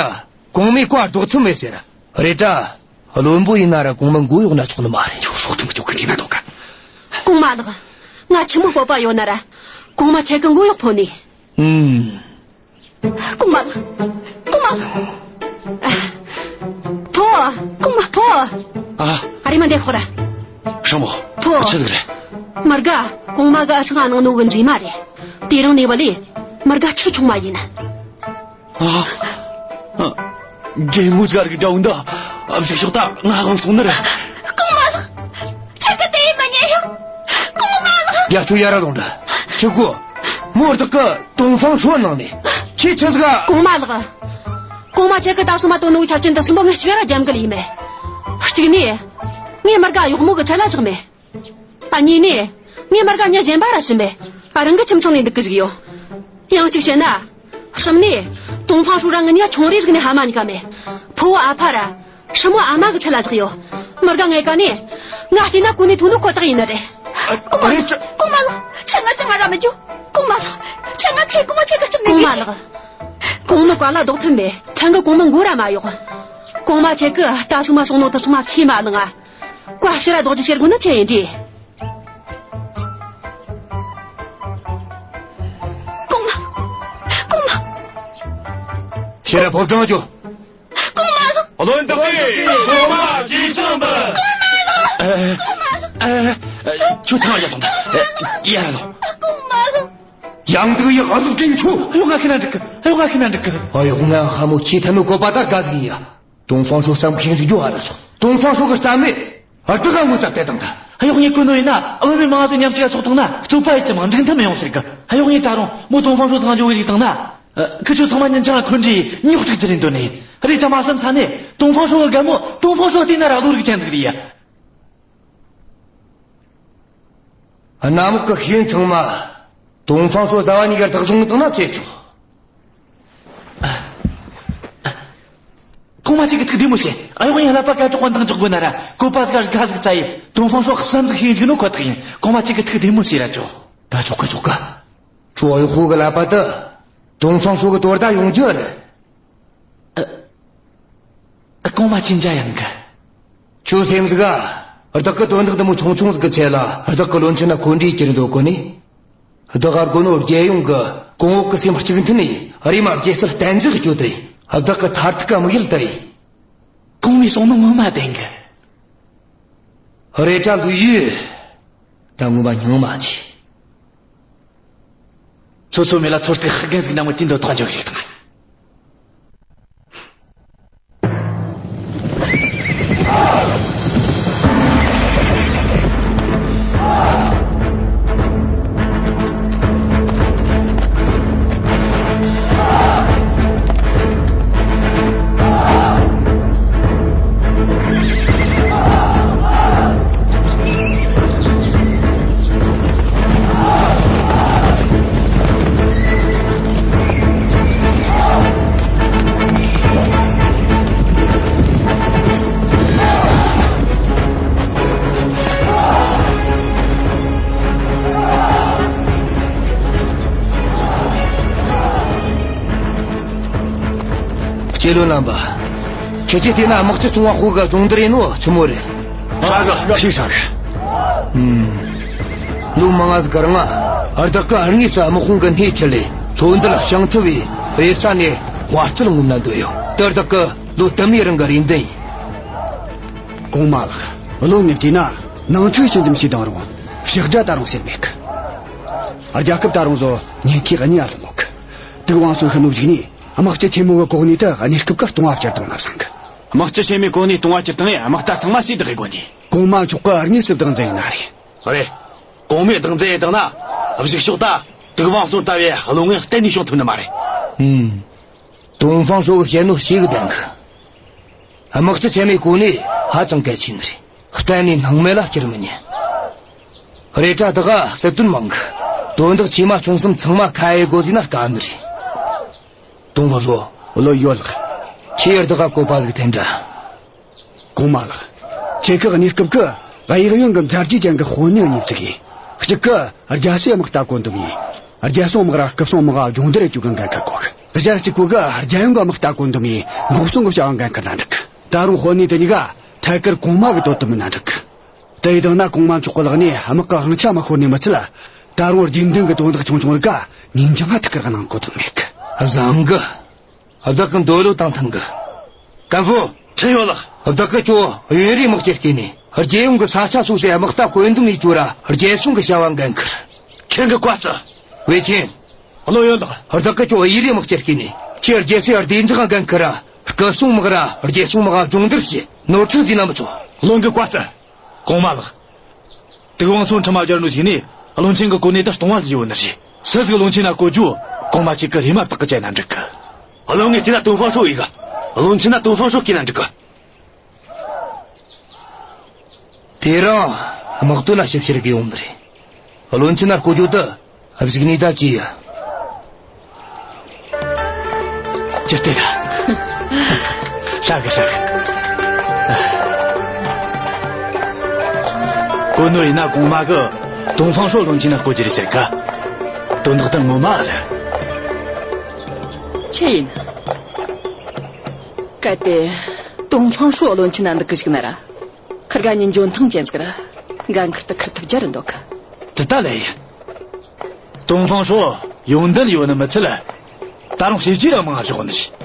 གོང་མའི་བཀའ་ལྡོག་ཐུབ་མེད་ཟེར། རེད་དྲ། བློན་པོ་ཡིན་ན་ར་གོང་མ་མགོ་གཡོག་ན་ཆོག་ནི་མ་རེད། ཁྱོད་སྲོག་ཐུམ་གི་ཆོག་གི་དེ་ན་འདུག་ག་གོང་མ་ལགས། ང་ཆི་མོ་སྤོབས་པ་ཡོད་ན་ར་གོང་མ་ཁྱེད་ཀྱི་མགོ་གཡོག་ཕོད་ནི། ཨུམ། གོང་མ་ལགས། གོང་མ་ལགས། ཕོ། གོང་མ་ཕོ། ཨ། ཨ་རེ་མ་འདེད་ཤོག་ར། ཧྲ་མོ། ཕོ། ཆི་ཟིག་རེད། མི་དགའ་གོང་མ་གི་ཨ་ཆང་ཨ་ནང་ནོ་གི་མཛེས་མ་རེད། དེ་རིང་ནས་བ་ལས་མི་དགའ་ཁྱོད་ཆུང་མ་ཡིན། ཨ། ཨ། རྒྱལ་མོ་ཟ་རིག་འདྲ་འོང་ད། ཨ་བཞུགས་ཤོག་ད་ང་ཧང་སོང་ནི་རེད། གོང་མ་ལགས། ཁྱེད་ཀྱི་དེ་ཡིན་མ་ཉན་ཡོང་། གོང་མ་ལགས། རྒྱ་ཆོ་ཡ་ར་ལོང་ད། ཆི་གོ། མོ་བདག་གི་ཏོང་ཧྥང་ཧྲོ་ནང་ནས་ཁྱི་ཆི་ཟིག་ག་གོང་མ་ལགས། གོང་མ་ཁྱེད་ཀྱི་ད་སོ་མ་ཏོ་ནུ་ཆར་ཅན་དུ་སུན་པོ་ངས་གཅིག་ར་རྒྱམ་གི་ལི་མེད། གཅིག་ནས། ངས་མར་ག་གཡོག་མོ་གི་ཚད་ལ་བཞག་མེད། ཨ་གཉིས་ནས། ངས་མར་ག་མྱི་གཞན་པ་ར་ཟིན་པས། ཨ་རང་གི་ཁྱིམ་ཚང་ནས་འདུག་གི་ཟིག་ཡོད། ཡང་གཅིག་བཤད་ན། གསུམ་ནས། ཏོང་ཧྥང་ཧྲོ་ར་ང་གཉིས་ཆུང་རེ་ཟིག་ནས་ཕ་མ་གཉིས་ཀ་མེད། ཕུ་བོ་ཨ་ཕ་ར། ཧྲི་མོ་ཨ་མ་གི་ཚད་ལ་བཞག་ཡོད། མར་ག་ངེད་ཀ་ནས། ང་བལྟས་ན་གོ་ནས་ཐོན་ནོ་ཁོ་ཐག་ཡིན་ནི་རེད། ཨ་རེད། གོང་མ་ལགས། ཁྱེད་ང་ཅང་ང་ར་མི་འཇུ། གོང་མ་ལགས། ཁྱེད་ང་ཚེ་གོང་མ་ཁྱེད་ཀྱི་རྩིབ་ནས། གོང་མ་ལགས། གོང་མ་བཀའ་ལ་ལྡོག་ཐུབ་མེད། ཕྲན་གི་གོང་མ་མགོ་ར་མ་གཡོག་གོང་མ་ཁྱེད་ཀྱིས་ད་སོ་མ་སོང་ནོ་དུ་ཚང་མ་ཁས་མ་བླངས་ཨ། བཀའ་ཕྱིར་ར་ལྡོག་རྒྱུ་ཟེར་དགོས་ནི་ཆི་ཡིན་དྲིས། གོང་མ། གོང་མ། ཕྱིར་ར་ཕོ་བྲང་རྒྱུ། གོང་མ་ལགས། བློན་བདག་གིས་གོང་མ་གྱིས་ཤིག་འབུལ། གོང་མ་ལགས། ཨ། ཨ། ཨ། ཁྱོད་ཐང་ཡ་ཐོང་ད། ཡ་ལོ། གོང་མ་ལགས། ཡང་དུ་ཡག་ཨ་ཟུག་གིན་ཆུ། གཡོག་ང་ཁི་ན་འགྲིག་གི། གཡོག་ང་ཁི་ན་འགྲིག་གི། ཨ་གཡོག་ང་ཧ་མོ་ཁྱི་ཐ་མི་གོ་པ་ད་དགའ་ཟིག་ཡིན་ཡ། ཏོང་ཧྥང་ཧྲོ་བསམ་ཁེངས་ཟིག་རྒྱུ་ཧ་ར་སོ། ཏོང་ཧྥང་ཧྲོ་གི་རྩ་མེད། ཨར་ཏི་ཧ་ངོ་ཙབ་དེ་དང་ད། ཨ་གཡོག་ངས་གོ་ནོ་ཡིན་ན་ཨ་བུད་མེད་མང་ཟིག་མཉམ་གཅིག་ཚོགས་བཏང་ན་རྩོད་པ་ཡེད་ཅི་མང་འགྲིག་མཐུན་མི་ཡོང་ཟེར་གི། ཨ་གཡོག་ངས་ད་རུང་མོ་ཏོང་ཧྥང་ཧྲོ་སང་འཇོག་གི་ཞིག་བཏང་ན། ཨ་ཁི་ཆོ་ཚང་མ་ཉིན་ཆང་ཁོན་འདྲི་ཉོག་ཁྲིག་ཅི་རིན་དོན་ནི། རེད་ད་མ་བསམ་ས་ནས་ཏོང་ཧྥང་ཧྲོ་གི་རྒན་མོ་ཏོང་ཧྥང་ཧྲོ་བལྟས་ན་ར་བློ་རིག་ཅན་ཟིག་རེད་ཡ། གནམ་འོག་གི་ཤེས་ཡོན་ཚང་མ་ཏོང་ཧྥང་ཧྲོ་བཟའ་བ་གཉིས་ཀར་བདག་བཟུང་བཏང་ན་ཆེ་ཆོག་གོང་མ་ཁྱེད་ཀྱིས་ཐུགས་བདེ་མོ་བྱོས། ཨ་གཡོག་ངས་ཀླད་པ་སྐད་གྲགས་པ་འདང་རྒྱག་དགོས་ན་ར་གོ་པ་ཟིག་དགའ་ཟིག་བཙལ་ཡེ་ཏོང་ཧྥང་ཧྲོ་བསམ་ཟིག་ཤེས་ཡོན་ནོ་ཁོ་ཐག་ཡིན། གོང་མ་ཁྱེད་ཀྱིས་ཐུགས་བདེ་མོ་བྱོས་ར་ཆོག་ད་ཆོག་གི་ཆོག་གི། ཁྱོ་གཡོག་པོ་གི་ཀླད་པ་དེ་ཏོང་ཧྥང་ཧྲོ་གི་དོ་ཟླ་ཡོང་རྒྱུ་རེད། ཨ། གོང་མ་ཁྱེད་འཇའ་ཡང་གི། ཁྱོད་སེམས་ཟིག་ག་བདག་གི་དོན་དག་འདི་མོ་ཆུང་ཆུང་ཟིག་གི་ཆེད་ལ་བདག་གི་བློན་ཆེན་ན་འཁོན་འདྲིས་བསྐྱུར་འདོད་གོ་ནི། བདག་ག་དགོས་ནོ་རྒྱལ་ཡོངས་གི་གོང་འོག་གི་སེམས་གཅིག་མཐུན་ནས་རེམ་མ་རྒྱལ་སྲིད་བརྟན་འཇགས་བཅོས་ཏེ་བདག་གི་མཐར་ཐུག་གི་དམིགས་ཡུལ་དེ་ཡིན། གོང་མའི་གསུང་ནོ་ངོ་མ་བདེན་གི། རེད་དྲ་ལོས་ཡོད། ད་ངོ་མ་ཉུང་མ་ཆེ། ཚོ་ཚོ་མེ་ལ་ཚོ་སྟེ་ཧ་གན་ཟིག་ན་མོ་དེ་འདོད་ཐག་འཇོག་ཞིག་དང་། སྐྱེ་བློན་རྣམ་པ། ཁྱེད་ཀྱིས་བལྟས་ན་དམག་སྤྱི་ཆུང་བ་ཧོ་གི་སྦྱོང་བརྡར་ཡིན་ནོ་ཆི་མོ་རེད། ཧྲ་གི། ཤེས་ཧྲ་གི། ཨུམ། ལོ་མང་ང་ཟིག་གི་རིང་ང་བདག་གིས་དངོས་སུ་དམག་དཔུང་གི་སྣེ་ཁྲིད་ལས་ལྷོ་འདུལ་ཞང་ཐུ་བའི་རེ་ས་ནས་དཔའ་རྩལ་ངོམ་ན་འདོད་ཡོད། དེ་བདག་གི་ལོ་དུ་མའི་རིང་གི་རེ་འདུན་ཡིན། གོང་མ་ལགས། བློན་ངས་བལྟས་ན་ནང་འཁྲུག་ཞི་འཇམ་ཞིག་བཏང་རུང་ཕྱི་དགྲ་ད་རུང་སེལ་མེད་གི། རྒྱལ་ཁབ་ད་རུང་བཟོ་ཉེན་ཁའི་གནས་ལ་ལྷུང་ཡོད་གི། དུག་དབང་སོན་ཤི་ནོ་བཞུགས་ནས། དམག་སྤྱི་ཆེན་མོ་གི་གོ་གནས་དེ་གནས་སྐབས་ཀྱི་ལྟུང་བ་བསྐྱུར་བཏང་ན་བཟང་གི། དམག་སྤྱི་ཆེན་མོའི་གོ་གནས་ལྟུང་བ་བསྐྱུར་བཏང་ངས་དམག་རྟ་ཚང་མ་ཞེ་བདག་གི་སྒོ་ནས། གོང་མ་མཆོག་གིས་དངོས་སུ་བདག་འཛིན་ཡས་ན་རེད། རེད། གོང་མས་བདག་འཛིན་ཡས་བཏང་ན། གཞུག་ཕྱོགས་ད་དུག་དབང་སོན་ལྟ་བུའི་བློན་ངན་གཏན་ནས་བྱུང་ཐུབ་ནི་མ་རེད། ཨུམ། ཏོང་ཧྥང་ཧྲོ་གིས་བཤད་ནོ་ཞེ་གི་བདེན་གི། དམག་སྤྱི་ཆེན་མོའི་གོ་གནས་ཧ་ཅང་གལ་ཆེ་ནི་རེད། གཏན་ནས་སྣང་མེད་ལ་བསྐྱུར་མི་ཉན། རེད་དྲ་ད་ག་སྲིད་དོན་མང་གི། དོན་དག་ཆེ་མ་ཆུང་གསུམ་ཚང་མ་ཁ་ཡེ་དགོས་ཟེར་ན་དཀའ་ནི་རེད། ཏོང་ཧྥང་ཧྲོ། བློ་ཡོད་ལགས། ཁྱེད་ཡར་ད་ག་བཀོད་པ་ཟིག་འཐེན་དྲ། གོང་མ་ལགས། ཁྱེད་ཀྱི་གནས་སྐབས་ཀྱི་གཡས་གཡོན་གྱི་མཛད་རྗེས་ཅན་གྱི་དཔོན་གནས་གཉིས་བཙུགས་ཡིན། གཅིག་གི་རྒྱལ་སྲས་དམག་རྟ་བཀོད་འདོམས་ཡིན། རྒྱལ་སྲུང་དམག་ར་སྐུ་སྲུང་དམག་སྦྱོང་བརྡར་བཅུག་གི་འགན་ཁུར་གོ་གི། གཞན་གཅིག་པོ་གི་རྒྱལ་ཡོངས་ཀྱི་དམག་རྟ་བཀོད་འདོམས་ཡིན། འགོག་སྲུང་གི་བྱ་བ་འགན་ཁུར་ན་འགྲིག་གི། ད་རུང་དཔོན་གནས་དེ་གཉིས་ཀ་ཐད་ཀར་གོང་མ་གི་དོ་དམ་མིན་ན་འགྲིག་གི། དེ་ཡི་དང་ན་གོང་མ་མཆོག་གི་ལག་ནས་དམག་གི་དབང་ཆ་མ་ཤོར་ནས་མི་ཚད། ད་རུང་རྒྱུན་ལྡན་གྱི་དོན་དག་ཆུང་ཆུང་རིགས་ཀ་ཉིན་རྒྱུན་ང་ཐུག་གི་གནང་གོ་དོན་མེད་གི། བཟང་གི། བདག་གི་འདོད་བློ་དང་མཐུན་གི། ཀན་ཧྥུ། ཁྲིད་ཡོད་ལགས། བདག་གི་ཅོ་གཡོན་རུའི་དམག་སྤྱི་བསྐོས་ནས་རྒྱལ་ཡོངས་ཀྱི་ས་ཆ་སོ་སོའི་དམག་རྟ་བཀོད་འདོམས་ཡེ་ཅོ་ར་རྒྱལ་སྲུང་གི་བྱ་བ་འགན་ཁུར། ཁྱེད་ཀྱི་བཀའ་སྩལ། ཝེ་ཆིན། བློ་ཡོད་ལགས། བདག་གི་ཅོ་གཡས་རུའི་དམག་སྤྱི་བསྐོས་ནས་ཁྱེད་རྒྱལ་སའི་བདེ་འཇགས་འགན་ཁུར་ར་སྐུ་སྲུང་དམག་ར་རྒྱལ་སྲུང་དམག་སྦྱོང་བརྡར་བྱེད། ནོར་འཁྲུལ་ཟིན་ན་མི་ཆོག། བློན་གྱི་བཀའ་སྩལ། གོང་མ་ལགས། དུག་དབང་སོ་ཁྲིམས་མ་སྦྱར་ནོ་ཞིག་ནས་བློན་ཆེན་གྱི་གོ་གནས་དེ་སྟོང་བ་ཟིག་ཡོད་ནི་རེད། སུ་ཟིག་བློན་ཆེན་ན་བསྐོ་རྒྱུ་གོང་མ་ཁྱེད་ཀྱི་རེ་མ་བཏགས་གི་བྱས་ན་འགྲིག་གི། བློན་ངས་བལྟས་ན་ཏོང་ཧྥང་ཧྲོ་ཡིན་གི། བློན་ཆེན་ན་ཏོང་ཧྥང་ཧྲོ་བསྐོས་ན་འགྲིག་གི། དེ་རིང་དམག་དོན་ལ་ཞིབ་བཤེར་གི་ཡོང་ནི་རེད། བློན་ཆེན་ན་བསྐོ་རྒྱུ་དེ། ཨ། གཞུག་ནས་ད་ཅི་ཡ། ཅི་སྟེ་ད། ཧྲ་གི་ཧྲ་གི། གོ་ནོ་ཡིན་ན་གོང་མ་གི་ཏོང་ཧྥང་ཧྲོ་བློན་ཆེན་ན་བསྐོ་རྒྱུ་རེད་ཟེར་གི། དོན་དག་དེ་ངོ་མ་རེད། ཆི་ཡིན། གལ་ཏེ་ཏོང་ཧྥང་ཧྲོ་བློན་ཆེན་ན་འདུག་གི་བཅུག་ན་ར། ཁིར་ག་ཉིན་འཇོན་ཐང་ཅན་ཟིག་ར་འགན་ཁུར་དེ་འཁུར་ཐུབ་རྒྱུ་རེད་འདོད་གི། དེ་ད་ལོས་ཡིན། ཏོང་ཧྥང་ཧྲོ་ཡོན་ཏན་ཡོད་ནི་མི་ཚད། ད་རུང་བྱས་རྗེས་ར་མང་ང་བཞག་ནི་རེད།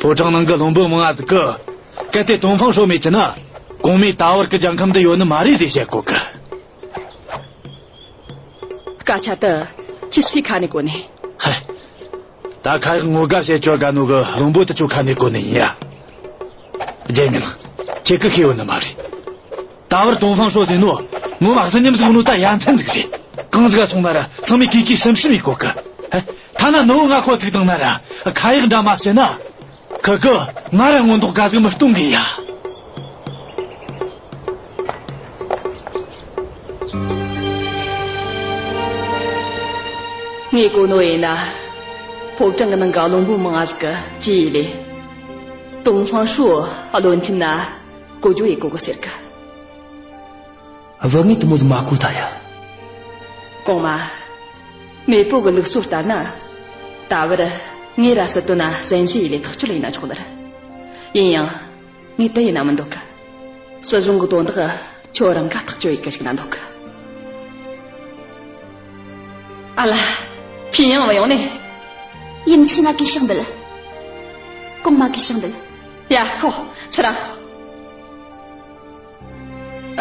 ཕོ་བྲང་ནང་གི་བློན་པོ་མང་ང་ཟིག་གིས་གལ་ཏེ་ཏོང་ཧྥང་ཧྲོ་མེད་ཀྱི་ན་གོང་མའི་ད་བར་གི་རྒྱལ་ཁམས་འདི་ཡོད་ནི་མ་རེད་ཟེར་བཤད་གོ་གི། སྐད་ཆ་དེ་ཅི་སུའི་ཁ་ནས་གོ་ནི། ཧེ། ད་ཁ་ཡག་ངོ་དགའ་བྱེད་ཆོག་ག་ནོ་གི་བློན་པོ་དེ་ཆོ་ཁ་ནས་གོ་ནི་ཡིན་ཡ། རྒྱལ་མི་ལགས། ཁྱེད་ཀྱིས་ཤེས་ཡོད་ནི་མ་རེད། ད་བར་ཏོང་ཧྥང་ཧྲོ་ཟེར་ནོ་ངོ་མ་གཟི་ཉམས་ཟིག་ནོ་ད་ཡ་མཚན་ཟིག་རེད། གང་ཟིག་ག་སོང་ན་ར་ཚང་མས་གུས་གུས་ཞུམ་ཞུམ་ཡེ་གོ་གི། ཧེ། ཐ་ན་ནོ་ང་ཁོ་ཐུག་བཏང་ན་ར་ཁ་ཡག་འདྲ་མ་བྱས་ན། ཁི་གིས་ང་ར་མངོན་རྟོགས་དགའ་ཟིག་མི་གཏོང་གི་ཡ། ངས་གོ་ནོ་ཡིན་ན། ཕོ་བྲང་གི་ནང་གི་བློན་པོ་མང་ང་ཟིག་གིས་ཅི་ཡིན་ལས། ཏོང་ཧྥང་ཧྲོ་བློན་ཆེན་ན་བསྐོ་རྒྱུ་ཡེ་གོ་གི་ཟེར་གི། བུ་ངས་དེ་མོ་ཟིག་མ་གོ་ད་ཡ། གོང་མ། མེས་པོ་གི་ལུགས་སྲོལ་ལྟར་ན། ད་བར་ངས་ར་སྲིད་དོན་ན་གསན་བཞེས་ཡེ་ལས་ཐག་གཅོད་ཡེ་ན་ཆོག་ནི་རེད། ཡིན་ཡང་། ངས་དེ་ཡེ་ན་མི་འདོད་གི། སྲིད་གཞུང་གི་དོན་དག་ཁྱོད་རང་ག་ཐག་གཅོད་ཡེ་གི་ཞིག་ན་འདོད་གི། ཨ་ལ། ཕིན་ཡང་བ་ཡོང་ནས། ཡུམ་ཆེན་ན་གུས་ཕྱག་འབུལ། གོང་མ་གུས་ཕྱག་འབུལ། ཡ་ཧོ། ཚུར་ར་ཤོག།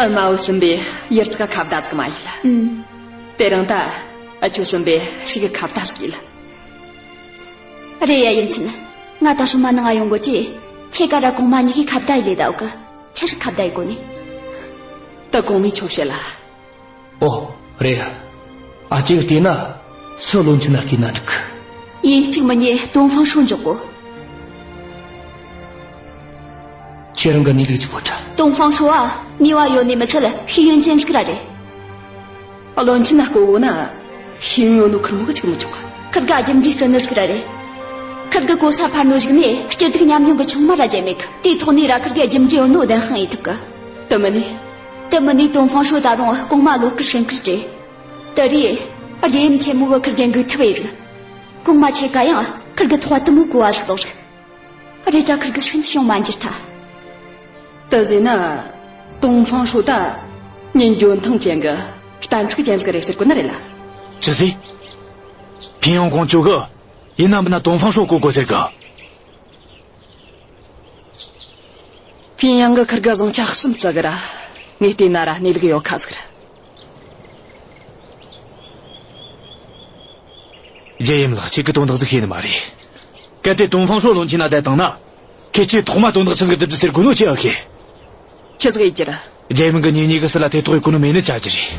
ཨ་མའོ་སྲིན་པོའི་ཡུལ་ཚིག་ཁ་བརྡ་ཟིག་མ་ཡིན་ལ། ཨུམ། དེ་རིང་ད་ཨ་ཆོ་སྲིན་པོའི་ཞིག་ཁ་བརྡ་ཟིག་ཡིན་ལ། རེད་ཡ་ཡུམ་ཆེན། ང་ད་སོ་མ་ནང་ང་ཡོང་གོ་ཅི། ཁྱེད་ཀ་ར་གོང་མ་གཉིས་ཀས་ཁ་བརྡ་ཡེ་ལས་ད་འོ་གི། ཆི་ཟིག་ཁ་བརྡ་ཡེ་གོ་ནི། ད་གོང་མས་ཆོ་བཤད་ལ། ཨོ། རེད། ཨ་ཅེ་གིས་བལྟས་ན་སུ་བློན་ཆེན་ན་བསྐོས་ན་འགྲིག་གི། ཡིན་གཅིག་མིན་གཉིས་ཏོང་ཧྥང་ཧྲོ་འཇོག་གོ། ཁྱེད་རང་གི་གནས་ལུགས་ཅིག་གོ་དྲ། ཏོང་ཧྥང་ཧྲོ་ཨ་ནུས་པ་ཡོད་ནི་མི་ཚད་ཤེས་ཡོན་ཅན་ཟིག་ར་རེད། བློན་ཆེན་ན་བསྐོ་གོ་ན་ཤེས་ཡོན་ཡོད་ནོ་ཁེར་མོ་གིས་ཅིག་མི་ཆོག་གི། ཁིར་ག་རྒྱུ་འབྲས་བརྩི་ནི་ཟིག་ར་རེད། ཁིར་གིས་གོ་ས་འཕར་ནོ་ཞིག་ནས་སྐྱིད་སྡུག་མཉམ་མྱོང་གི་ཆུང་མ་ར་བརྗེད་མེད་གི། དེའི་ཐོག་ནས་ར་ཁིར་གི་རྒྱུ་འབྲས་ཡོད་ནོ་བདེན་དཔང་ཡེ་ཐུབ་གི། དེ་མིན་ནས། དེ་མིན་ནས་ཏོང་ཧྥང་ཧྲོ་ད་རུང་གོང་མ་བློ་དཀར་སེམས་དཀར་རེད། དེ་རེད། རྒྱལ་ཡུམ་ཆེན་མོ་གིས་ཁིར་གི་འགུག་ཐབས་ཡེ་རིགས། གོང་མ་ཁྱེད་ཀ་ཡང་ཁིར་གི་ཐོག་དེ་མོ་གོ་བ་ཟིག་ལོག་རིགས། རེད་དྲ་ཁིར་གི་སེམས་ཤོང་མ་འགྱུར་ཐལ། དེ་ཟེར་ན། ཏོང་ཧྥང་ཧྲོ་ད་ཉིན་འཇོན་ཐང་ཅན་གི་གཏན་ཚིགས་ཅན་ཟིག་རེད་ཟེར་གོ་ནི་རེད་ལ། ཅི་ཟེར། ཕིན་ཡང་ཀོང་ཇོ་གིས་ཡིན་ན་མིན་ན་ཏོང་ཧྥང་ཧྲོ་བསྐོ་དགོས་ཟེར་གི། ཕིན་ཡང་གིས་ཁིར་གི་བཟང་ཆ་གསུམ་བརྩི་གི་ར། ངས་བལྟས་ན་ར་གནས་ལུགས་ཡོད་ཁ་ཟིག་རེད། རྒྱལ་ཡུམ་ལགས། ཁྱེད་ཀྱིས་དོན་དག་ཟིག་ཤེས་ནི་མ་རེད། གལ་ཏེ་ཏོང་ཧྥང་ཧྲོ་བློན་ཆེན་ན་བསྡད་བཏང་ན། ཁྱེད་ཆོས་ཐོག་མ་དོན་དག་ཆི་ཟིག་སྒྲུབ་རྒྱུ་ཟེར་གོ་ནོ་ཆི་ཨེ་ཤེས། ཆི་ཟིག་ཡེ་རྒྱུ་རེད། རྒྱལ་ཡུམ་གིས་ངེད་གཉིས་ཀྱི་སྲིད་ལ་ཐེ་གཏོགས་ཡེ་གོ་ནོ་མེད་ནི་བྱ་རྒྱུ་རེད།